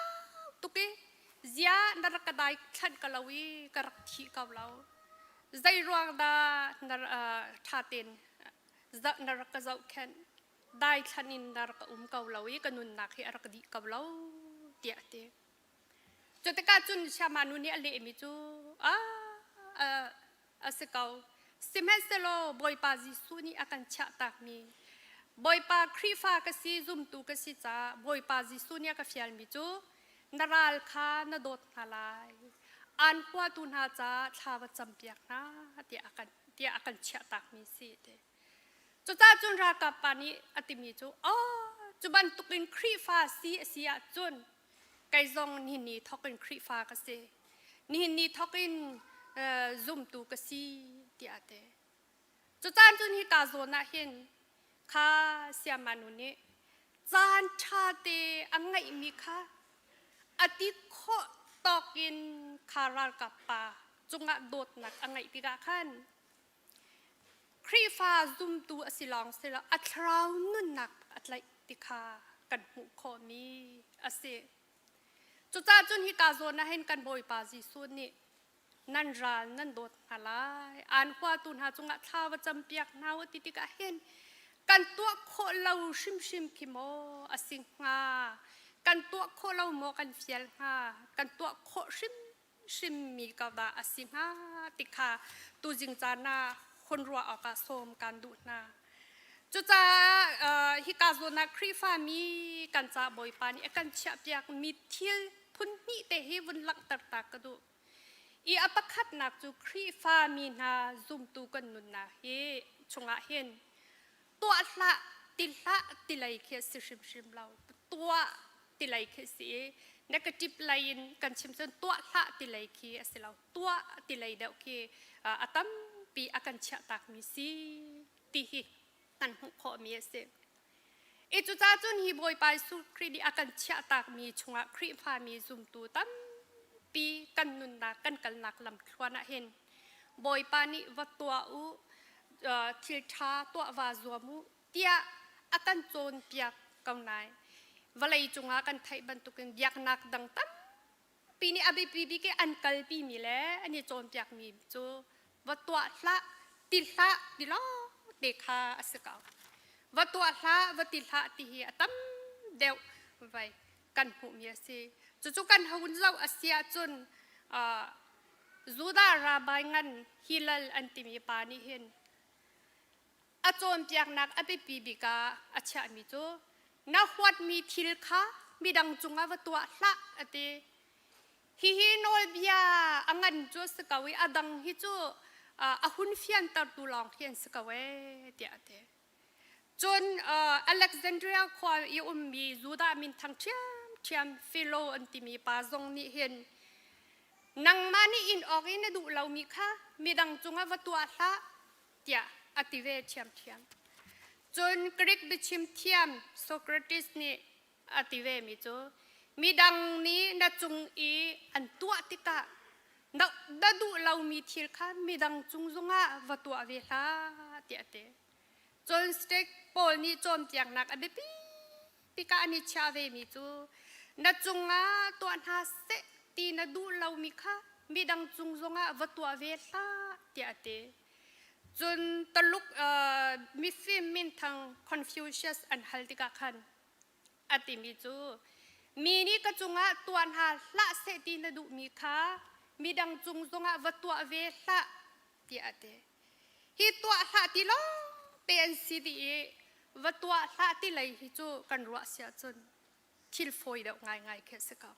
tuk i zia na rak ka dai thlanh ka lo i ka rak thi ko lo. Zei ruang dah na ṭha tein na rak ka zohkhenh daithlan in na rak ka um ko lo i ka nunnak hi a rak dih ko lo tiah a ti. Cu tikah cun Siama nu nih a lehmi cu ah a si ko. Sihmanhsehlaw Bawipa Jesuh nih a kan chiahtakmi Bawipa Khrihfa ka si, zumtu ka si caah Bawipa Jesuh nih a ka fialmi cu na ral kha na dawt hna lai. Aan huatu hna caah thla va campiak hna tiah a kan tiah a kan chiahtakmi si ti. Cucaah cun ralkap pa nih a timi cu, "Oh, cu bantukin Khrihfa si a si ahcun kei zong nihin ni thawk in Khrihfa ka si. Nihin ni thawk in zumtu ka si tiah a ti. Cucaan cun hika zawn ah hin kha sayama nu nih caan ṭha te a ngeihmi kha a ti khawh tawk in kha ralkap pa cungah dawtnak a ngeih tikah khan Khrihfa zumtu a si lawng si lo a thlarau nunnak a tlaih ti kha kan hmuh khawhmi a si. Cucaah cun hika zawn ah hin kan Bawipa Jesuh nih nan ral nan dawt hna lai aan huatu hna cungah thla va campiak hna u ti tikah hin kan tuah khawh lo hrimhrim khi maw a si hnga kan tuah khawh lo maw kan fial hnga kan tuah khawh hrimhrim mi ka dah a si hnga ti kha tuzing caan ah hun ruah awkah sawm kan duh hna cucaah hika zawn ah Khrihfa mi kan ca Bawipa nih a kan chiahpiak mi thil phun hnih te hi vun langhter ta ka duh. I a pakhatnak cu Khrihfa mi hna zumtu kan nunnak hi chungah hin tuah hlah ti hlah ti lei khi a si hrimhrim lo. Tuah ti lei khi a si i negative lei in kan chim cun tuah hlah ti lei khi a si lo. Tuah ti lei deuh khi a tampi a kan chiahtakmi si ti hi kan hmuh khawhmi a si. I cucaah cun hi Bawipa Jesuh Khrih nih a kan chiahtakmi chungah Khrihfami zumtu tampi kan nunnak kan kalnak lamthluan ah hin Bawipa nih va tuah u, thil ṭha tuah vaa zuam u tiah a kan cawnpiak ko nain vawlei cungah kan theih bantukin biaknak dang tampi nih a biapi bik i an kalpimi le an i cawnpiakmi cu va tuah hlah ti hlah ti lawng te kha a si ko va tuah hlah va ti hlah ti hi a tam deuh vai kan hmuhmi a si cucu kan hun zoh a si ahcun Judah rabbi ngan Hillel an timi pa nih hin a cawnpiaknak a biapi bik ah a chiahmi cu na huatmi thil kha midang cungah va tuah hlah a ti Hihi nawlbia a ngan cu a si ko i a dang hi cu a hun fiantertu lawng khi an si ko ee tiah a ti. Cun Alexandria khua i ummi Judah minthang ṭhiamṭhiam Philo an timi pa zong nih hin nangmah nih in awk i na duh lomi kha midang cungah va tuah hlah tiah a ti ve ṭhiamṭhiam. Cun Greek biachim thiam Socrates nih a ti vemi cu midang nih na cung i an tuah tikah na, na duh lomi thil kha midang cung zongah va tuah ve hlah tiah a ti. Cun state pawl nih cawnpiaknak a biapi tikah an i chiah vemi cu na cungah tuah hna seh ti na duh lomi kha midang cung zongah va tuah ve hlah tiah a ti. Cun Taluk uh, mifim minthang Confucius an hal tikah khan a timi cu mi nih ka cungah tuah hna hlah seh ti na duhmi kha midang cung zongah va tuah ve hlah tiah a ti. Hi tuah hlah ti lawng te an si dih i va tuah hlah ti lei hi cu kan ruah si ahcun thil fawi deuh ngaingai khi a si ko.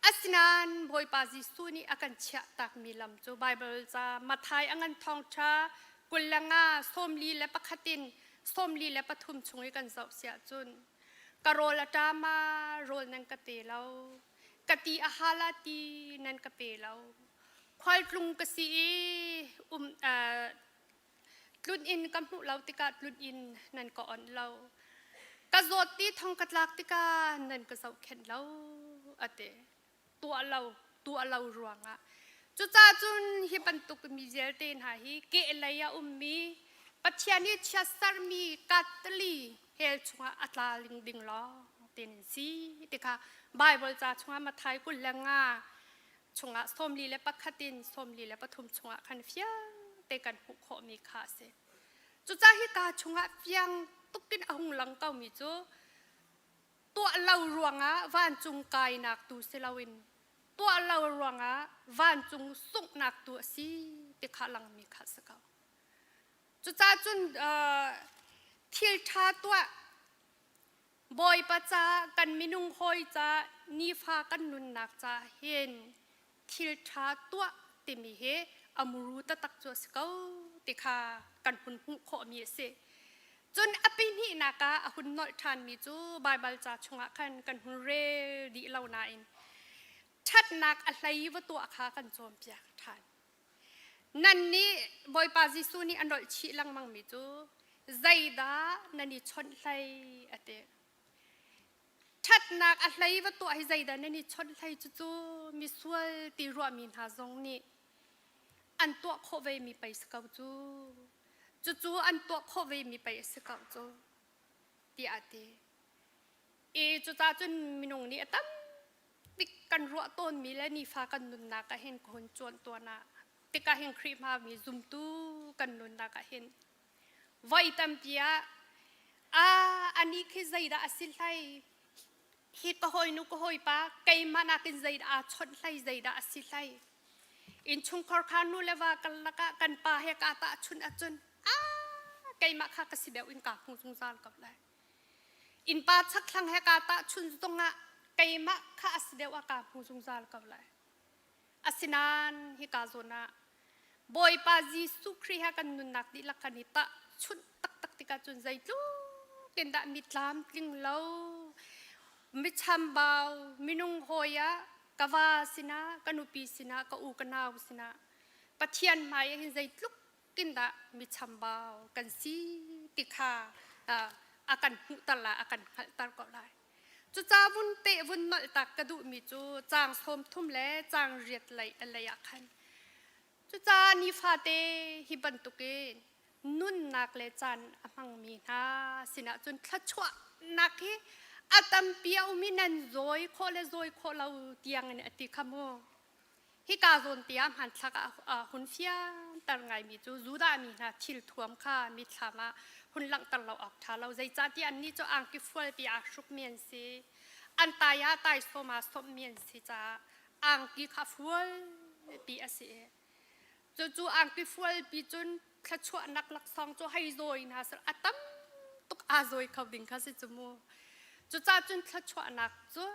Asinain Bawipa Jesuh nih a kan chiah takmi lam cu Baibal ca Matthai a ngan thawngṭha 25 41 in 43 chung i kan zoh si ahcun ka rawl a ṭam ah rawl nan ka pe lo ka ti a hal ah ti nan ka pe lo khualtlung ka si i um tlun inn ka hmuh lo tikah tlun inn nan ka onh lo ka zawt ti thong ka tlak tikah nan ka zohkhenh lo a ti tuah lo tuah lo ruangah cucaah cun hi bantuk mi vialte hna hi kehlei a ummi Pathian i chiatsermi kattali hell chungah a tla ling ding lawng ten in si ti kha Bible ca chungah Matthai 25 chungah 41 in 43 chungah khan fiang te kan hmuh khawhmi kha a si. Cucaah hika chungah fiang tukin a hung lang komi cu tuah lo ruangah vancung kainak tu si loin tuah lo ruangah vancung sunghnak tu a si ti kha langmi kha a si ko. Cucaah cun thil ṭha tuah Bawipa ca kan minung hawi ca nifa kan nunnak ca hin thil ṭha tuah timi hi a muru taktak cu a si ko ti kha kan hun hmuh khawhmi a si. Cun a pihnihnak ah a hun nolh ṭhanmi cu Baibal ca chungah khan kan hun rel dih lo nain. Ṭhatnak a hlei va tuah kha kan cawnpiak ṭhan. Nan nih Bawipa Jesuh nih a nolh chih lengmangmi cu zeidah nan i chawnh hlei a ti. Ṭhatnak a hlei va tuah hi zeidah nan i chawnh hlei cucu misual ti ruahmi hna zong nih an tuah khawh vemi pei si ko cu. Cucu an tuah khawh vemi pei a si ko cu tiah a ti. I cucaah cun minung nih a tam bik kan ruah tawnmi le nifa kan nunnak ah hin ka hun cuan tuan ah tikah hin Khrihfa mi zumtu kan nunnak ah hin voi tampi ah a ani khi zeidah a si hlei hi ka hawinu ka hawipa keimah nakin zeidah aa chawnh hlei zeidah a si hlei innchungkhar kha nu le va kan lakah kan pa he ka tahchunh ahcun a keimah kha ka si deuh in kaa hmu zungzal ko lai Innpa chakthlang he kaa tahchunh zongah keimah kha a si deuh ah kaa hmu zungzal ko lai. Asinain hika zawn ah Bawipa Jesuh Khrih he kan nunnak dihlak kan i tahchunh taktak tikah cun zeitluk in dah mi tlamtling lo, mi chambau, minung hawi ah ka va sinah, ka nupi sinah, ka u ka nau sinah Pathian hmai ah hin zeitluk tindah mi chambau kan si ti kha a kan hmuhter lai a kan hngalhter ko lai cuca vun peh vun nolh tak ka duhmi cu caang 30 le caang riat lei a lei ah khan cuca nifate hi bantukin nunnak le caan a hmangmi hna sinah cun thluachuahnak hi a tampi a um i nan zawi khawh le zawi khawh lo tiang in a ti kha mu Hika zawn te ah hmanthlak ah hun fianter ngaimi cu Judah mi hna thil thuam kha mitthlam ah hun langhter lo awk ṭha lo. Zeicahtiah annih cu angki fualpi aa hrukmi an si. An tai ah taisawm aa sawmhmi an si caah angki kha fualpi a si i cucu angki fualpi cun thluachuahnak laksawng cu hei zawi hna seh a tam tuk aa zawi kho ding kha si cu mu. Cucaah cun thluachuahnak cu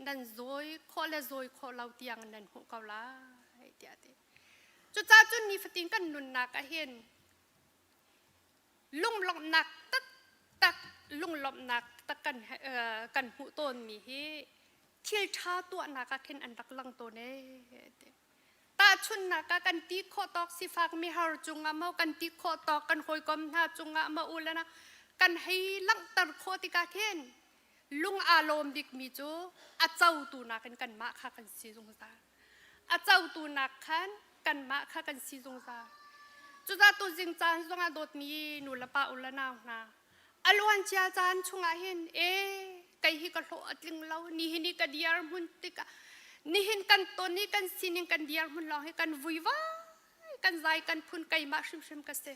nan zawi khawh le zawi khawh lo tiang nan hmuh ko lai tiah a ti. Cucaah cun nifatin kan nunnak ah hin lunglawmhnak taktak lunglawmhnak tak kan kan hmuh tawnmi hi thil ṭha tuahnak ah khin an rak lang tawn ee ti. Tahchunhnak ah kan ti khawh tawk sifak mihar cungah maw kan ti khawh tawk kan hawikom hna cungah maw u le na kan hei langhter khawh tikah khin lung aa lawm bikmi cu a cotu nakin kanmah kha kan si zungzal. A cotu nak khan kanmah kha kan si zungzal. Cucaah tuzing caan zongah dawtmi nu le pa u le nau hna a luancia caan chungah hin e kei hi ka hlawh a tling lo nihin i ka diar hmun tikah nihin kan ton i kan sining kan diar hmun lawng hi kan vuivai kan zai kan phun keimah hrimhrim ka si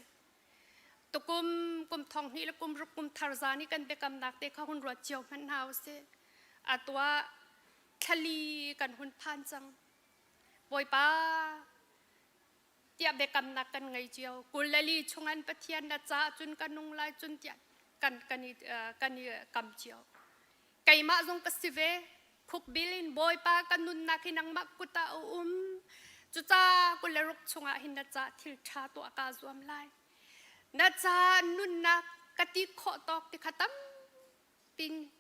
tukum kum thong hnih le kum ruk kum thar zan i kan biakamnak te kha hun ruat cio hmanh hna usih atua thlali kan hun phan cang bawipa tiah biakamnak kan ngei cio. 22 chungan Pathian na ca cun ka nung lai cun tiah kan kan i kan i kam cio. Keimah zong ka si ve. Khukbil in Bawipa ka nunnak hi nangmah kut ah a um. Cuca 26 chungah hin na ca thil ṭha tuah kaa zuam lai. Na ca nunnak ka ti khawh tawk ti kha tam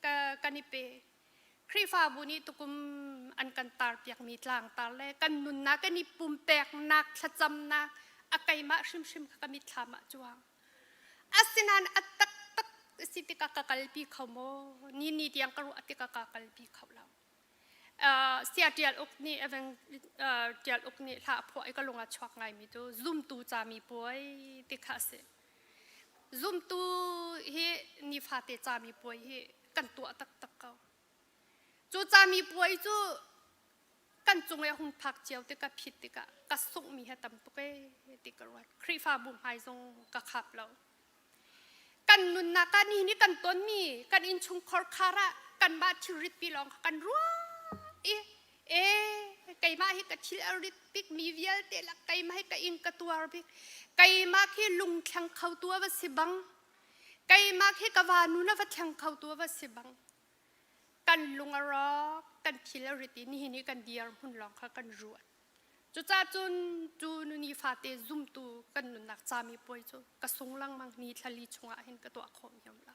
ka kan i pe. Khrihfabu nih tukum an kan tarpiakmi tlangtar le kan nunnak kan i pumpeknak thlacamnak a keimah hrimhrim kha ka mitthlam ah cuang. Asinain a taktak si tikah ka kalpi kho maw? Ni ni tiang ka ruah tikah ka kalpi kho lo. Uh, sia tial uk nih evang uh, tial uk nih hla phuah i ka lung a chuak ngaimi cu zumtu cami puai ti kha a si. Zumtu hi nifate cami puai hi kan tuah taktak ko. Cu cami puai cu kan cung i a hung phak cio tikah phit tikah ka sunghmi he tam tuk ee ti ka ruat. Khrihfabu hmai zong ka khap lo. Kan nunnak ah nihin i kan tonmi kan innchungkhar khar ah kanmah thilrit pi lawng kha kan ruah i e keimah hi ka thil a rit bik mi vialte lak keimah hi ka ing ka tuar bik keimah khi lungthleng kho tu va si bang keimah khi ka va nu na va thleng kho tu va si bang kan lung a rawk kan thil a rit i nihin i kan dir hmun lawng kha kan ruat cucaah cun cu nuni fate zumtu kan nunnak cami puai cu ka sung lengmang ni thlali chungah hin ka tuah khawh mi um lo.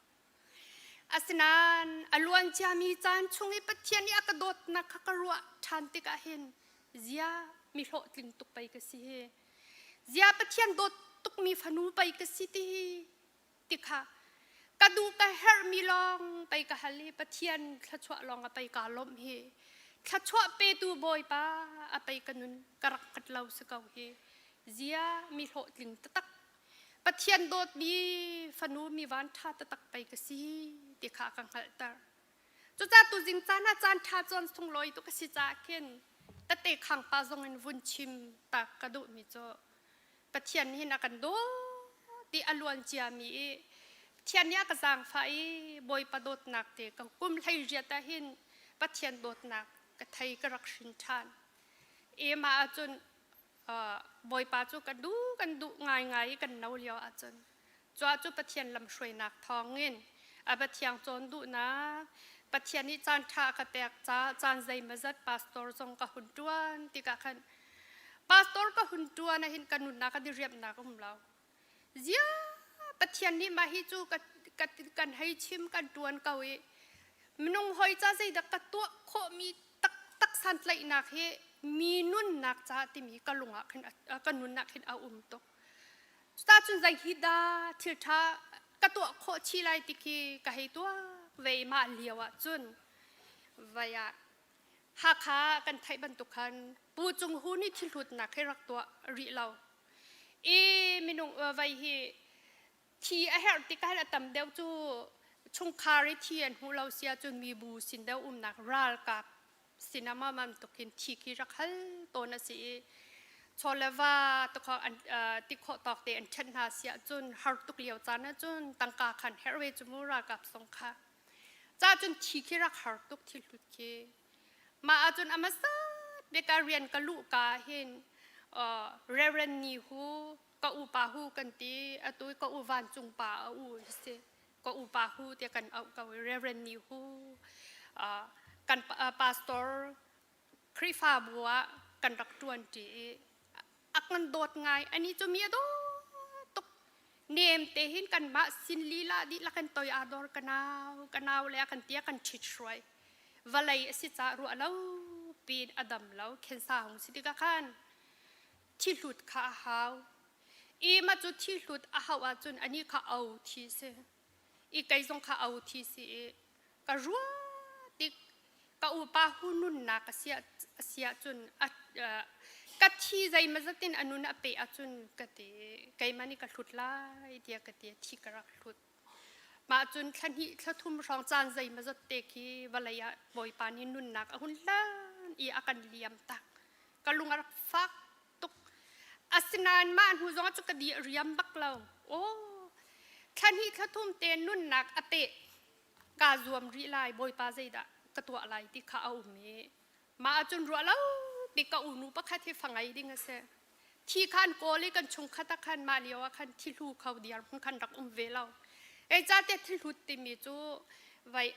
Asinain a luan ciami caan chung i Pathian nih a ka dawtnak kha ka ruah ṭhan tikah hin zia mi hlawhtling tuk pei ka si hi. Zia Pathian dawt tukmi fanu pei ka si ti hi ti kha ka duh ka herhmi lawng pei ka hal i Pathian thluachuah lawng a pei kaa lawmh hi. Thluachuah petu Bawipa a pei ka nun ka rak hngat lo si ko hi. Zia mi hlawhtling taktak Pathian dawtmi fanu mi van ṭha taktak pei ka si ti kha a ka hngalhter. Cucaah tuzing caan ah caan ṭha cawn sunglawi tuk a si caah khin tete khang pa zong in vun chim ta ka duhmi cu Pathian hin a kan dawt ti a luan ciami i Pathian nih a ka zaangfah i Bawipa dawtnak te ka kum hlei riat ah hin Pathian dawtnak ka thei ka rak hrin ṭhan. E mah ahcun Bawipa cu kan duh kan duh ngaingai i kan no lio ahcun cuah cu Pathian lamhruainak thawngin a Pathian cawn duhnak Pathian nih caan ṭha a ka pek ca caan zeimawzat pastor zong ka hun ṭuan tikah khan pastor ka hun ṭuan ahhin ka nunnak a diriamhnak um lo Zia Pathian nih mah hi cu kan hei chim kan ṭuan ko i minung hoi ca zeidah ka tuah khawhmi taktak santlaihnak hi mi nunnak ca timi ka lung ah khin ka nunnak khin a um tuk. Cuta cun zei hi dah thil ṭha ka tuah khawh chih lai ti khi ka hei tuak ve i mah lio ah cun vai ah Hakha kan theih bantuk khan Pu Cung Hu nih thilhlutnak hi rak tuah rih lo. I minung vai hi thi a herh tikah a tam deuh cu chungkhar i thi an hmuh lo si ahcun mibu sin deuh umnak ralkap sinah ma bantukin thi khi rak hal tawn a si i chaw le va an ti khawh tawk te an ṭhenh hna si ahcun har tuk lio caan ahcun tangka khan herh ve cu mu ralkap zong kha ca cun thi khi rak har tuk thil hlut khi mah ahcun a hmasa bik ah rian ka luh ka hin Reverend Ni Hu ka upa hu kan ti atu ka u vancung pa a u si ka upa hu tiah kan auh ko i Reverend Ni Hu kan pastor Khrihfabu ah kan rak ṭuan ṭi i a kan dawt ngai ani cu mi a dawt tuk nem te hin kanmah sin lila dihlak in toi aa dor ka nau ka nau le a kan tia kan ṭhit hruai vawlei a si caah ruah lo piin a dam lo khensa hung si tikah khan thihlut kha a hau i mah cu thihlut a hauh ahcun ani kha au thi si i kei zong kha au thi si i ka ruah tik ka upa hu nunnak a si a si ahcun ka thi zeimazat in a nun a peh ahcun ka ti keimah nih ka hlut lai tiah ka ti thi ka rak hlut mah cun thla hnih thla thum hrawng caan zeimazat te khi vawlei ah Bawipa nih nunnak a hun hlan i a kan liam tak ka lung a rak fak tuk asinain mah hnu zong cu ka di riam bak lo aw thla hnih thla thum te nunnak a peh kaa zuam rih lai bawipa zeidah ka tuah lai ti kha a um i mah ahcun ruah lo bik ka unu pakhat hi fa ngei ding a si thi khan kawl i kan chungkhat ah khan mah lio ah khan thihlu kho diar hmun khan rak um ve lo ei ca te thihlut timi cu vai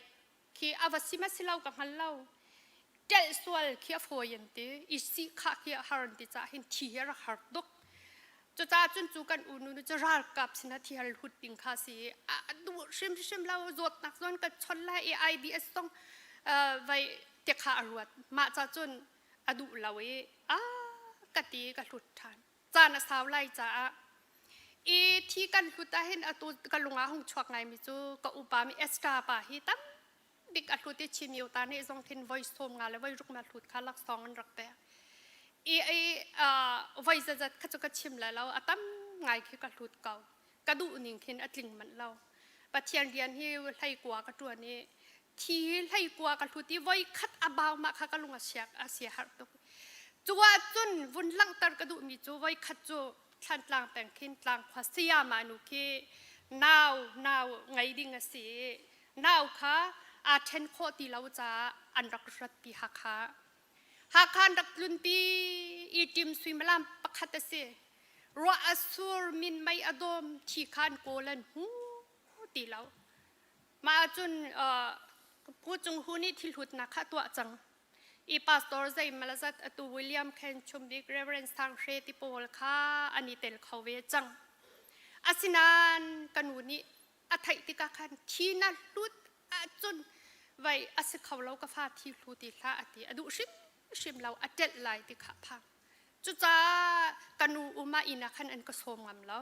khi a va si ma si lo ka hngal lo telh sual khi a fawi an ti i si khah khi a har an ti caah hin thi hi a rak har tuk Cucaah cun cu kan unu nu cu ralkap sinah thi hal hut ding kha si i a duh hrimhrim lo zawtnak zawn ka chon lai i IBS zong vai te kha a ruat mah ca cun a duh lo i a ka ti ka hlut ṭhan caan a sau lai caah i thi kan hlut ah hin atu ka lung ah hung chuak ngaimi cu ka upa mi Esther pa hi tam bik a hlut i Chin ta nih zong khin voi sawm nga le voi ruk na hlut kha laksawng an rak pek i i voi zazat kha cu ka chim lai lo a tam ngai khi ka hlut ko ka duh ning khin a tling manh lo Pathian rian hi hlei kua ka tuan i thi hlei kua ka hlut i voi khat a bau ma kha ka lung a siak a sia har tuk cu ah cun vun langhter ka duhmi cu voi khat cu Thlantlang peng khin tlang khua sayama nu khi nau nau ngei ding a si Nau kha aa ṭhen khawh ti lo caah an rak ratpi Hakha. Hakha an rak tlunpi i ṭim suimilam pakhat a si. Ruah a sur, minmei a dawm, thi kha an kawl an hmu ti lo. Mah ahcun Pu Cung Hu nih thilhlutnak kha a tuah cang. I pastor zeimalazat atu William Khen Chumbik Reverend Sang Hre ti pawl kha an i tel kho ve cang. Asinain ka nu nih a theih tikah khan thi na hlut. Ahcun vai a si kho lo ka fa thi hlu ti hlah a ti. A duh hrimhrim lo a telh lai ti kha phang. Cucaah ka nu um ah inn ah khan an ka sawm ngam lo.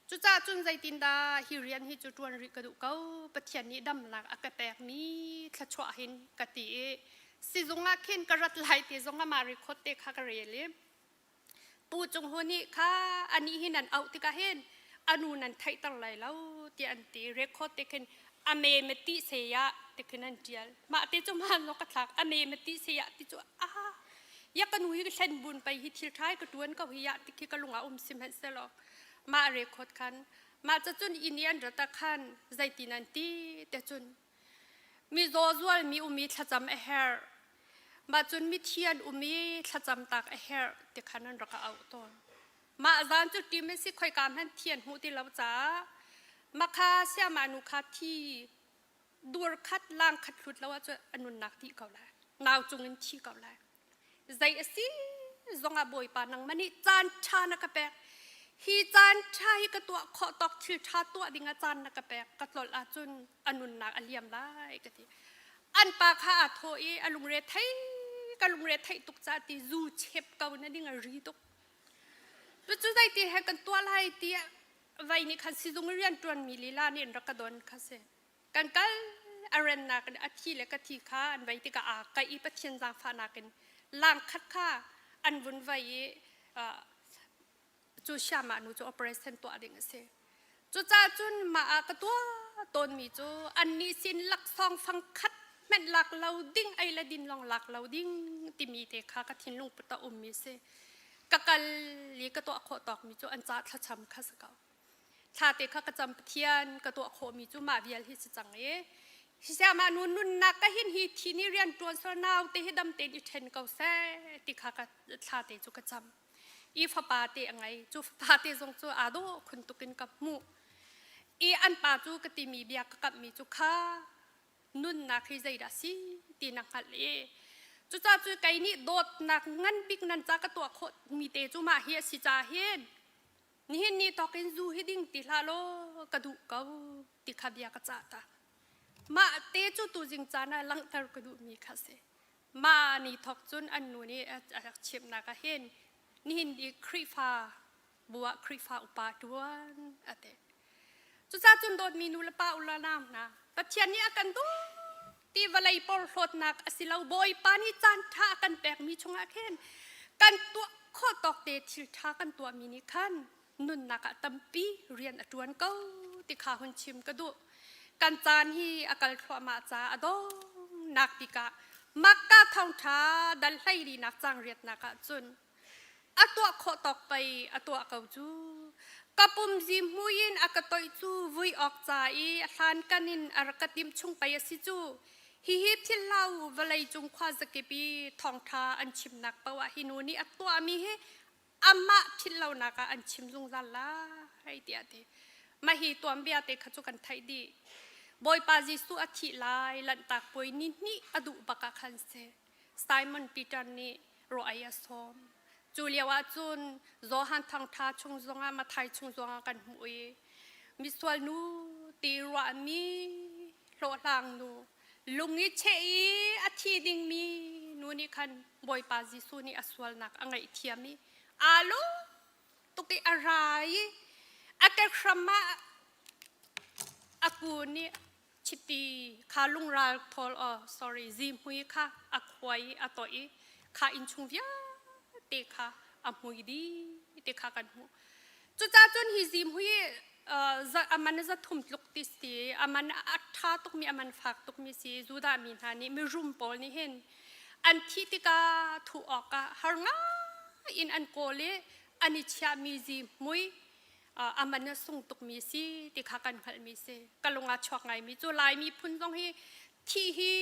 Cucaah cun zeitindah hi rian hi cu ṭuan rih ka duh ko. Pathian nih damnak a ka pekmi thluachuah hin ka ti i sizung ah khin ka rat lai ti zong amah record te kha ka rel i Pu Cung Hu nih kha anih hi nan auh tikah hin anu nan theihter lai lo tiah an ti. Record te khin a me me ti se ya ti khin an ṭial. Mah te cu hmaan lo ka thlak. A me me ti se ya ti cu a ya ka nu hi ka hlen bun pei hi thil ṭha hi ka ṭuan ko hi ya ti khi ka lung ah um sihmanhsehlaw mah record khan mah ca cun inn i an rat ah khan zeitin an ti te cun mizaw zualmi um i thlacam a herh mah cun mithi an um i thlacam tak a herh ti khan an rak auh tawn mah zan cu ṭim in si khoika hmanh thi an hmuh ti lo caah makha siama nu kha thi dur khat lang khat hlut lo ahcun a nunnak dih ko lai nau cung in thi ko lai zei a si zongah bawipa nangmah nih caan ṭha na ka pek hi caan ṭha hi ka tuah khawh tawk thil ṭha tuah ding ah caan na ka pek ka tlolh ahcun a nunnak a liam lai ka ti an pa kha aa thawh i a lungre thei ka lungre theih tuk ca ti zu chep ko na ding a ri tuk cu zei ti he kan tuah lai tiah vai nih khan sizung rian ṭuan mi lila nih an rak ka don kha si kan kal a rennak in a thi le ka thi kha an vei tikah aa kaih i Pathian zaangfahnak in lang khat kha an vun vei i cu siamah nu cu operation tuah ding a si. Cucaah cun mah ah ka tuah tawnmi cu annih sin laksawng fang khat hmenh lak lo ding ei le din lawng lak lo ding timi te kha ka thinlung put a ummi si. Ka kal i ka tuah khawh tawkmi cu an ca thlacam kha si ko. Thla te kha ka cam Pathian ka tuah khawhmi cu mah vial hi si cang i Siamah nu nunnak ka hin hi thi nih rian ṭuan sal nau te hi dam tein i ṭhen ko seh ti kha ka thla te cu ka cam. I fapa te a ngei. Cu fapa te zong cu aa dawh khun tuk in ka hmuh. I an pa cu ka timi bia ka kamhmi cu kha nunnak hi zeidah si ti na hngalh i cucaah cu kei nih dawtnak ngan bik nan ca ka tuah khawh mi te cu mah hi a si ca hin nihin ni tawk in zu hi ding ti hlah law ka duh ko ti kha bia ka cah ta mah te cu tuzing caan ah langhter ka duhmi kha si mah ni thawk cun an nu nih a rak chimnak ah hin nihin i Khrihfa bu ah Khrihfa upa ṭuan a ti cucaah cun dawtmi nu le pa u le nau hna Pathian nih a kan dawt ti vawlei porhlawtnak a si lo Bawipa nih caan ṭha a kan pekmi chungah khin kan tuah khawh tawk te thil ṭha kan tuahmi nih khan nunnak ah tampi rian a ṭuan ko ti kha hun chim ka duh kan caan hi a kal thluahmah caah a dongnak bik ah Makka thawngṭha dal hleilinak cang riatnak ah cun a tuah khawh tawk pei a tuah ko cu ka pum zihmui in a ka toih cu vui awk ca i a hlankan in a rak ka timh chung pei a si cu hihi philhlo vawlei cung khua zakip i thawngṭha an chimnak paoh ah hi nu nih a tuahmi hi amah philhlonak ah an chim zungzal lai tiah a ti mah hi tuanbia te kha cu kan theih dih Bawipa Jesuh a thih lai lanhtak puai ni hnih a duh bak ah khan si Simon Peter nih rawh-ei a sawm. Cu lio ah cun Johan thangṭha chung zongah Matthai chung zongah kan hmuh i misual nu ti ruahmi hlawhhlang nu lung i cheh i a thi dingmi nu nih khan Bawipa Jesuh nih a sualnak a ngaihthiam i aa lawm tuk i a ra i a kehram ah a kun i chiti kha lungral thawl oh sorry zihmui kha a khuai i a toih i kha innchung vialte kha a hmui dih ti kha kan hmuh cucaah cun hi zihmui aman za thum tluk ti si aman a ṭha tukmi aman fak tukmi si Judah mi hna nih mirum pawl nih hin an thih tikah thuh awkah har ngai in an kawl i an i chiahmi zihmui a man a sung tukmi si ti kha kan hngalhmi si ka lung ah chuak ngaimi cu Laimi phun zong hi thih hi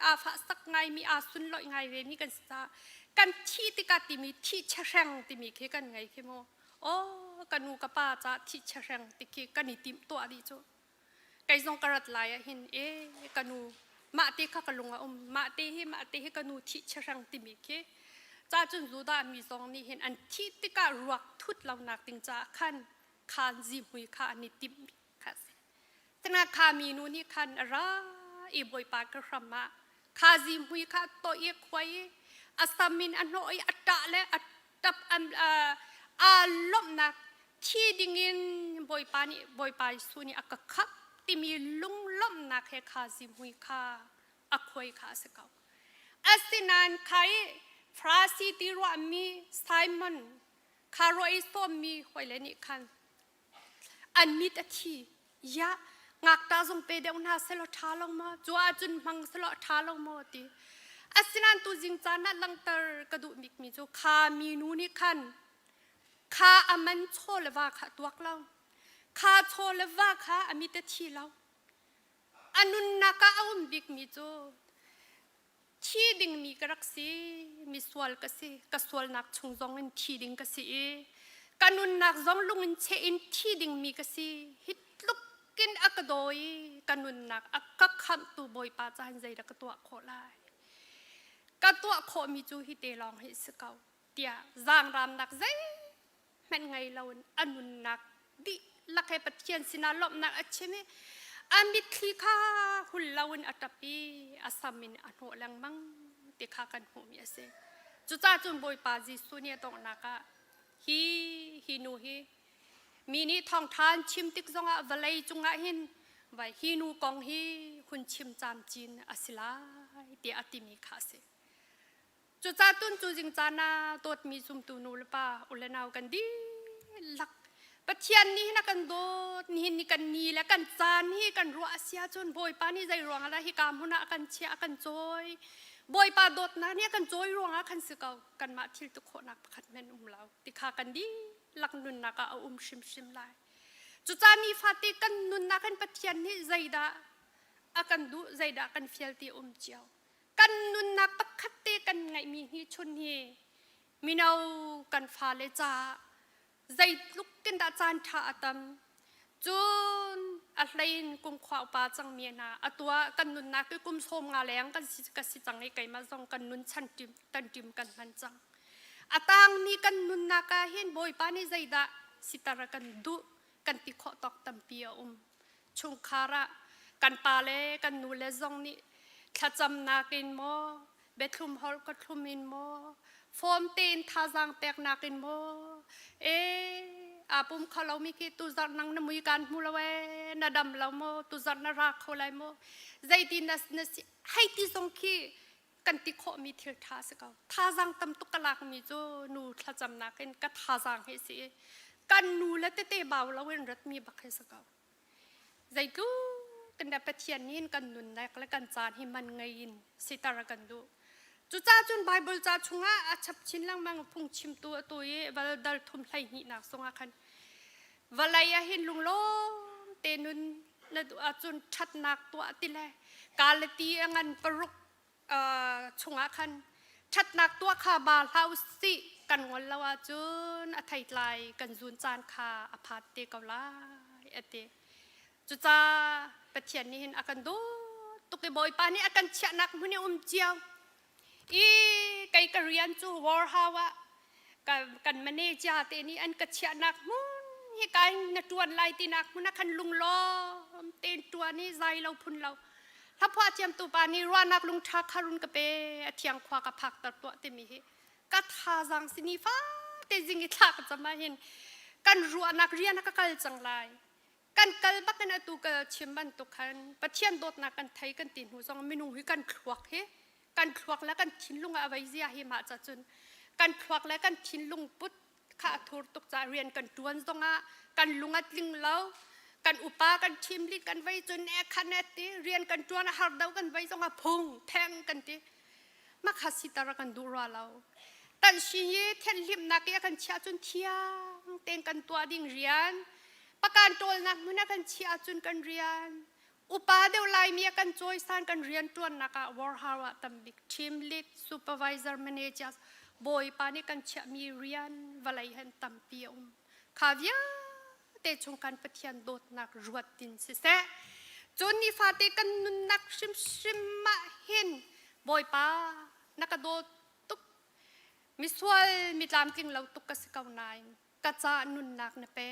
aa fahsak ngaimi aa sunlawih ngai ve mi kan si caah kan thih tikah timi thih chehreng timi khi kan ngei khi mu aw ka nu ka pa ca thih chehreng ti khi kan i timh tuah dih cu kei zong ka rat lai ah hin e ka nu mah te kha ka lung a um mah te hi mah te hi ka nu thih chehreng timi khi ca cun Judah mi zong nih hin an thih tikah ruak thut lonak ding caah khan khan zihmui kha an i timh kha a si. Tana kha mi nu nih khan a ra i Bawipa ka hram ah kha zihmui kha a tawh i a khuai i a sam in a hnawh i a ṭah le a ṭap aa lawmhnak thi dingin Bawipa nih Bawipa Jesuh nih a ka khamh timi lunglawmhnak he kha zihmui kha a khuai kha a si ko. Asinain kha i Farasi ti ruahmi Simon kha ruah i sawmmi hawile nih khan an mit a thi. Ya, ngakṭah zong pe deuh hna selaw ṭha lo maw? Cu ahcun hmang selaw a ṭha lo maw ti. Asinain tuzing caan ah langhter ka duh bikmi cu kha minu nih khan kha a man chaw le va kha a tuak lo. Kha chaw le va kha a mit a thi lo. A nunnak ah a um bikmi cu thi dingmi ka rak si, misual ka si, ka sualnak chung zong in thi ding ka si i ka nunnak zong lung in cheh in thi dingmi ka si. Hi tluk in a ka daw i ka nunnak a ka khamhtu Bawipa cahan zeidah ka tuah khawh lai? Ka tuah khawhmi cu hi te lawng hi si ko tiah zaangramnak zei hmanh ngei loin a nunnak dihlak he Pathian sinah lawmhnak a chim i a mitthli kha hul loin a ṭap i a sam in a hnawh lengmang ti kha kan hmuhmi a si. Cucaah cun Bawipa Jesuh nih a donghnak ah hi hi nu hi mi nih thawngṭha an chim tik zongah vawlei cungah hin vai hi nu kong hi hun chim camcin a si lai tiah a timi kha a si. Cucaah tun cu zing caan ah dawtmi zumtu nu le pa u le nau kan dihlak Pathian nih hin a kan dawt nihin ni kan ni le kan caan hi kan ruah a si ahcun Bawipa nih zei ruangah dah hika hmun ah a kan chiah a kan cawi Bawipa dawtnak nih a kan cawi ruangah khan si ko kanmah thil tu khawhnak pakhat hmanh um lo ti kha kan dihlak nunnak ah a um hrimhrim lai cucaah nifate kan nunnak hin Pathian nih zeidah a kan duh zeidah kan fial ti um cio Kan nunnak pakhat te kan ngeihmi hi chun hi mino kan fale caah zeitluk in dah caan ṭha a tam. Cun a hlein kum khua upa cangmi hna atu ah kan nunnak hi kum sawm nga leng kan si ka si cang i keimah zong kan nun chan ṭim tan ṭim kan hman cang. A tangmi kan nunnak ah hin Bawipa nih zeidah sitar a kan duh kan ti khawh tawk tampi a um. Chungkhar ah kan pa le kan nu le zong nih thlacamnak in maw biathlum holh ka thlum in maw form tein thazaang peknak in maw e aa pum kho lomi khi tuzarh nang na mui kan hmu lo ee na dam lo maw tuzarh na ra kho lai maw zeiti na na si hei ti zong khi kan ti khawhmi thil ṭha si ko. Thazaang tam tuk ka lakmi cu nu thlacamnak in ka thazaang hi si i kan nu le tete bau loin ratmi bak hi si ko. Zeitluk kan da Pathian nih kan nunnak le kan caan hi man ngei in sitar a kan duh. Cucaah cun Bible ca chungah a chap chin lengmang phungchimtu atu i val dal thum 12 nak zongah khan vawlei ah hin lunglawm te nun na duh ahcun ṭhatnak tuah ti le kalati a ngan paruk chungah khan ṭhatnak tuah kha ba hlah u sih kan ngol lo ahcun a theitlai kan zun caan kha a phat te ko lai a ti. Cucaah Pathian nih hin a kan dawt tuk i Bawipa nih a kan chiahnak hmun i um cio. I kei ka rian cu Warhau ah kan manager te nih an ka chiahnak hmun hi kai na ṭuan lai tinak hmun ah khan lunglawm tein ṭuan i zai lo phun lo. Hlaphuah thiamtu pa nih ruahnak lungṭha kha run ka pe a thiang khua ka phakter tuah timi hi ka thazaang si ni fate zing i thla ka cam ah hin kan ruahnak rian a ka kal cang lai. Kan kal bak in atu ka chim bantuk khan Pathian dawtnak kan thei kan ti hnu zong minung hi kan thluak hi kan thluak le kan thinlung ah a vei zia hi mah ca cun kan thluak le kan thinlung put kha a thur tuk caah rian kan ṭuan zongah kan lung a tling lo kan upa kan ṭhim li kan vei cun e khan e ti rian kan ṭuan a har do kan vei zongah phung pheng kan ti makha sitar kan duh rua lo tan shi hi thenhlimnak i a kan chiah cun thiang tein kan tuah ding rian pakan ṭawlnak hmun a kan chiah cun kan rian Upa deuh Laimi a kan cawisan kan rianṭuannak ah warhau ah tambik team lead, supervisor, manager bawipa nih kan chiahmi rian vawlei hen tampi a um. Kha vialte chung kan Pathian dawtnak ruat din siseh. Cun nifate kan nunnak hrimhrim ah hin Bawipa na ka dawt tuk misual mi tlamtling lo tuk ka si ko nain ka ca nunnak na pe.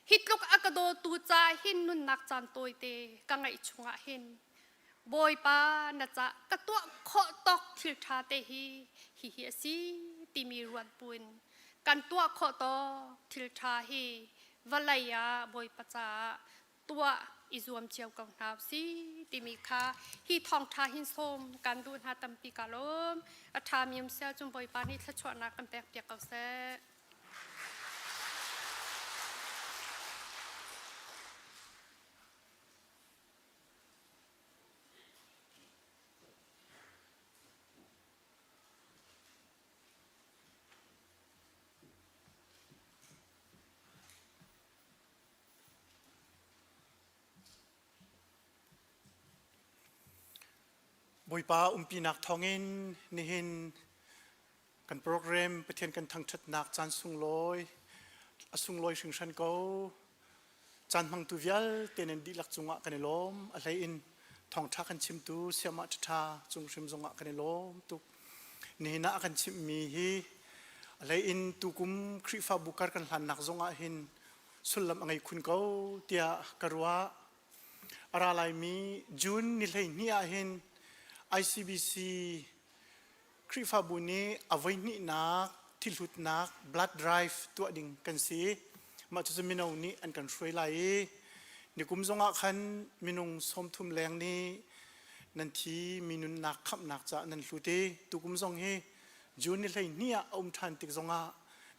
Hi tluk a ka dawtu ca hin nunnak caan tawite ka ngeih chungah hin. Bawipa na ca ka tuah khawh tawk thil ṭha te hi hihi a si timi ruat buin kan tuah khawh tawk thil ṭha hi vawlei ah Bawipa caah tuah i zuam cio ko hna si timi kha hi thawngṭha hin sawm kan duh hna tampi ka lawm a ṭha mi um sia cun Bawipa nih thluachuahnak kan pek piak ko seh. Bawipa umpinak thawngin nihin kan program Pathian kan thangṭhatnak caan sunglawi a sunglawi hringhran ko. Caan hmangtu vialte nan dihlak cungah kan i lawm. A hlei in thawngṭha kan chimtu Siamah ṭhaṭha cung hrim zongah kan i lawm tuk. Nihin ah a kan chimhmi hi a hlei in tukum Khrihfabu kar kan hlannak zongah hin sullam a ngei khun ko tiah ka ruah. A ra laimi June ni 12 ah hin ICBC Khrihfabu nih a voihnihnak thihlutnak blood drive tuah ding kan si. Mah cucu mino nih an kan hruai lai i nikum zongah khan minung 30 leng nih nan thi mi nunnak khamhnak caah nan hlut i tukum zong hi June ni 12 ah a um ṭhan tik zongah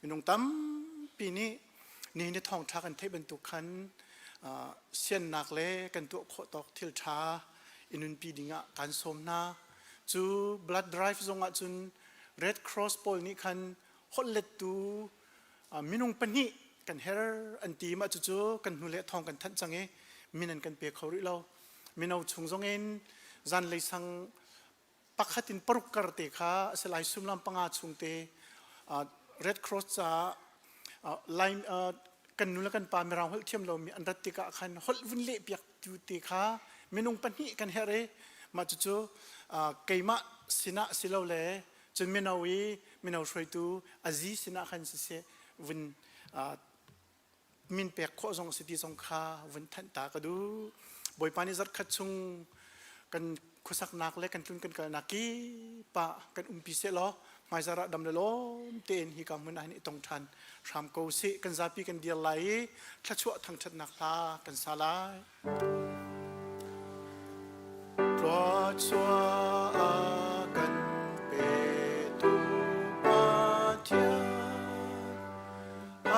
minung tampi nih nihin ni thawngṭha kan theih bantuk khan siannak le kan tuah khawh tawk thil ṭha i nunpi dingah kan sawm hna. Cu blood drive zongah cun Red Cross pawl nih khan holhlettu minung pahnih kan her an ti mah cucu kan hnu le thawng kan thanh cang i min an kan pe kho rih lo. Mino chung zongin zanlei sang pakhat in paruk kar te kha a si lai sumlam panga chung te Red Cross caah lai kan nu le kan pa mirang holh thiam lomi an rat tikah khan holh vun leh piak tu te kha minung pahnih kan herh i mah cucu keimah sinah si lo le cun mino i mino hruaitu azi sinah khan siseh vun min pek khawh zong a si ti zong kha vun thanh ta ka duh. Bawipa nih zarhkhat chung kan khuasaknak le kan tlun kan kalnak kip ah kan umpi seh law hmaizar ah dam le lawm tein hi ka hmun ah hin i tong ṭhan hram ko sih. Kan zapi kan dir lai i thluachuah thangṭhatnak hla kan sa lai. Thluachuah a kan petu Pathian,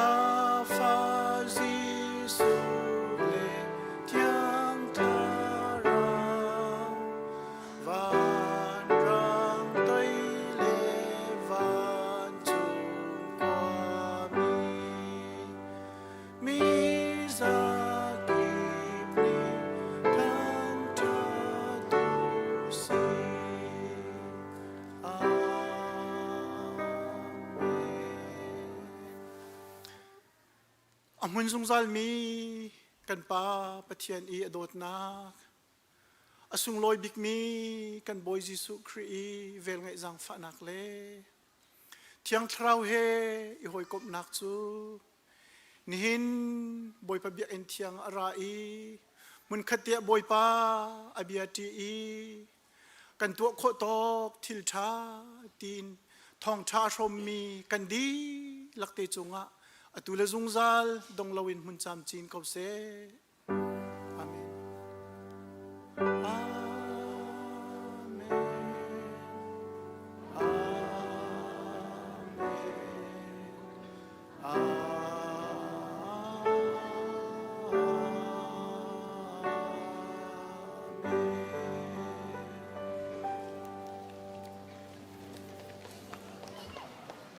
a Fa Jesuh le Thiang Thlarau, vanrang toi le vancung khuami, Mi zakip nih thangṭhat u sih. Amen. A hmun zungzalmi kan Pa Pathian i a dawtnak, a sunglawi bikmi kan Bawi Jesuh Khrih i velngeih zaangfahnak le Thiang Thlarau he i hawikomhnak cu nihin Bawipa biakinn thiang a ra i hmunkhat te ah Bawipa a bia ṭi i kan tuah khawh tawk thil ṭha tiin thawngṭha a hrawmmi kan dihlak te cungah atu le zungzal dong loin hmun camcin ko seh. Amen.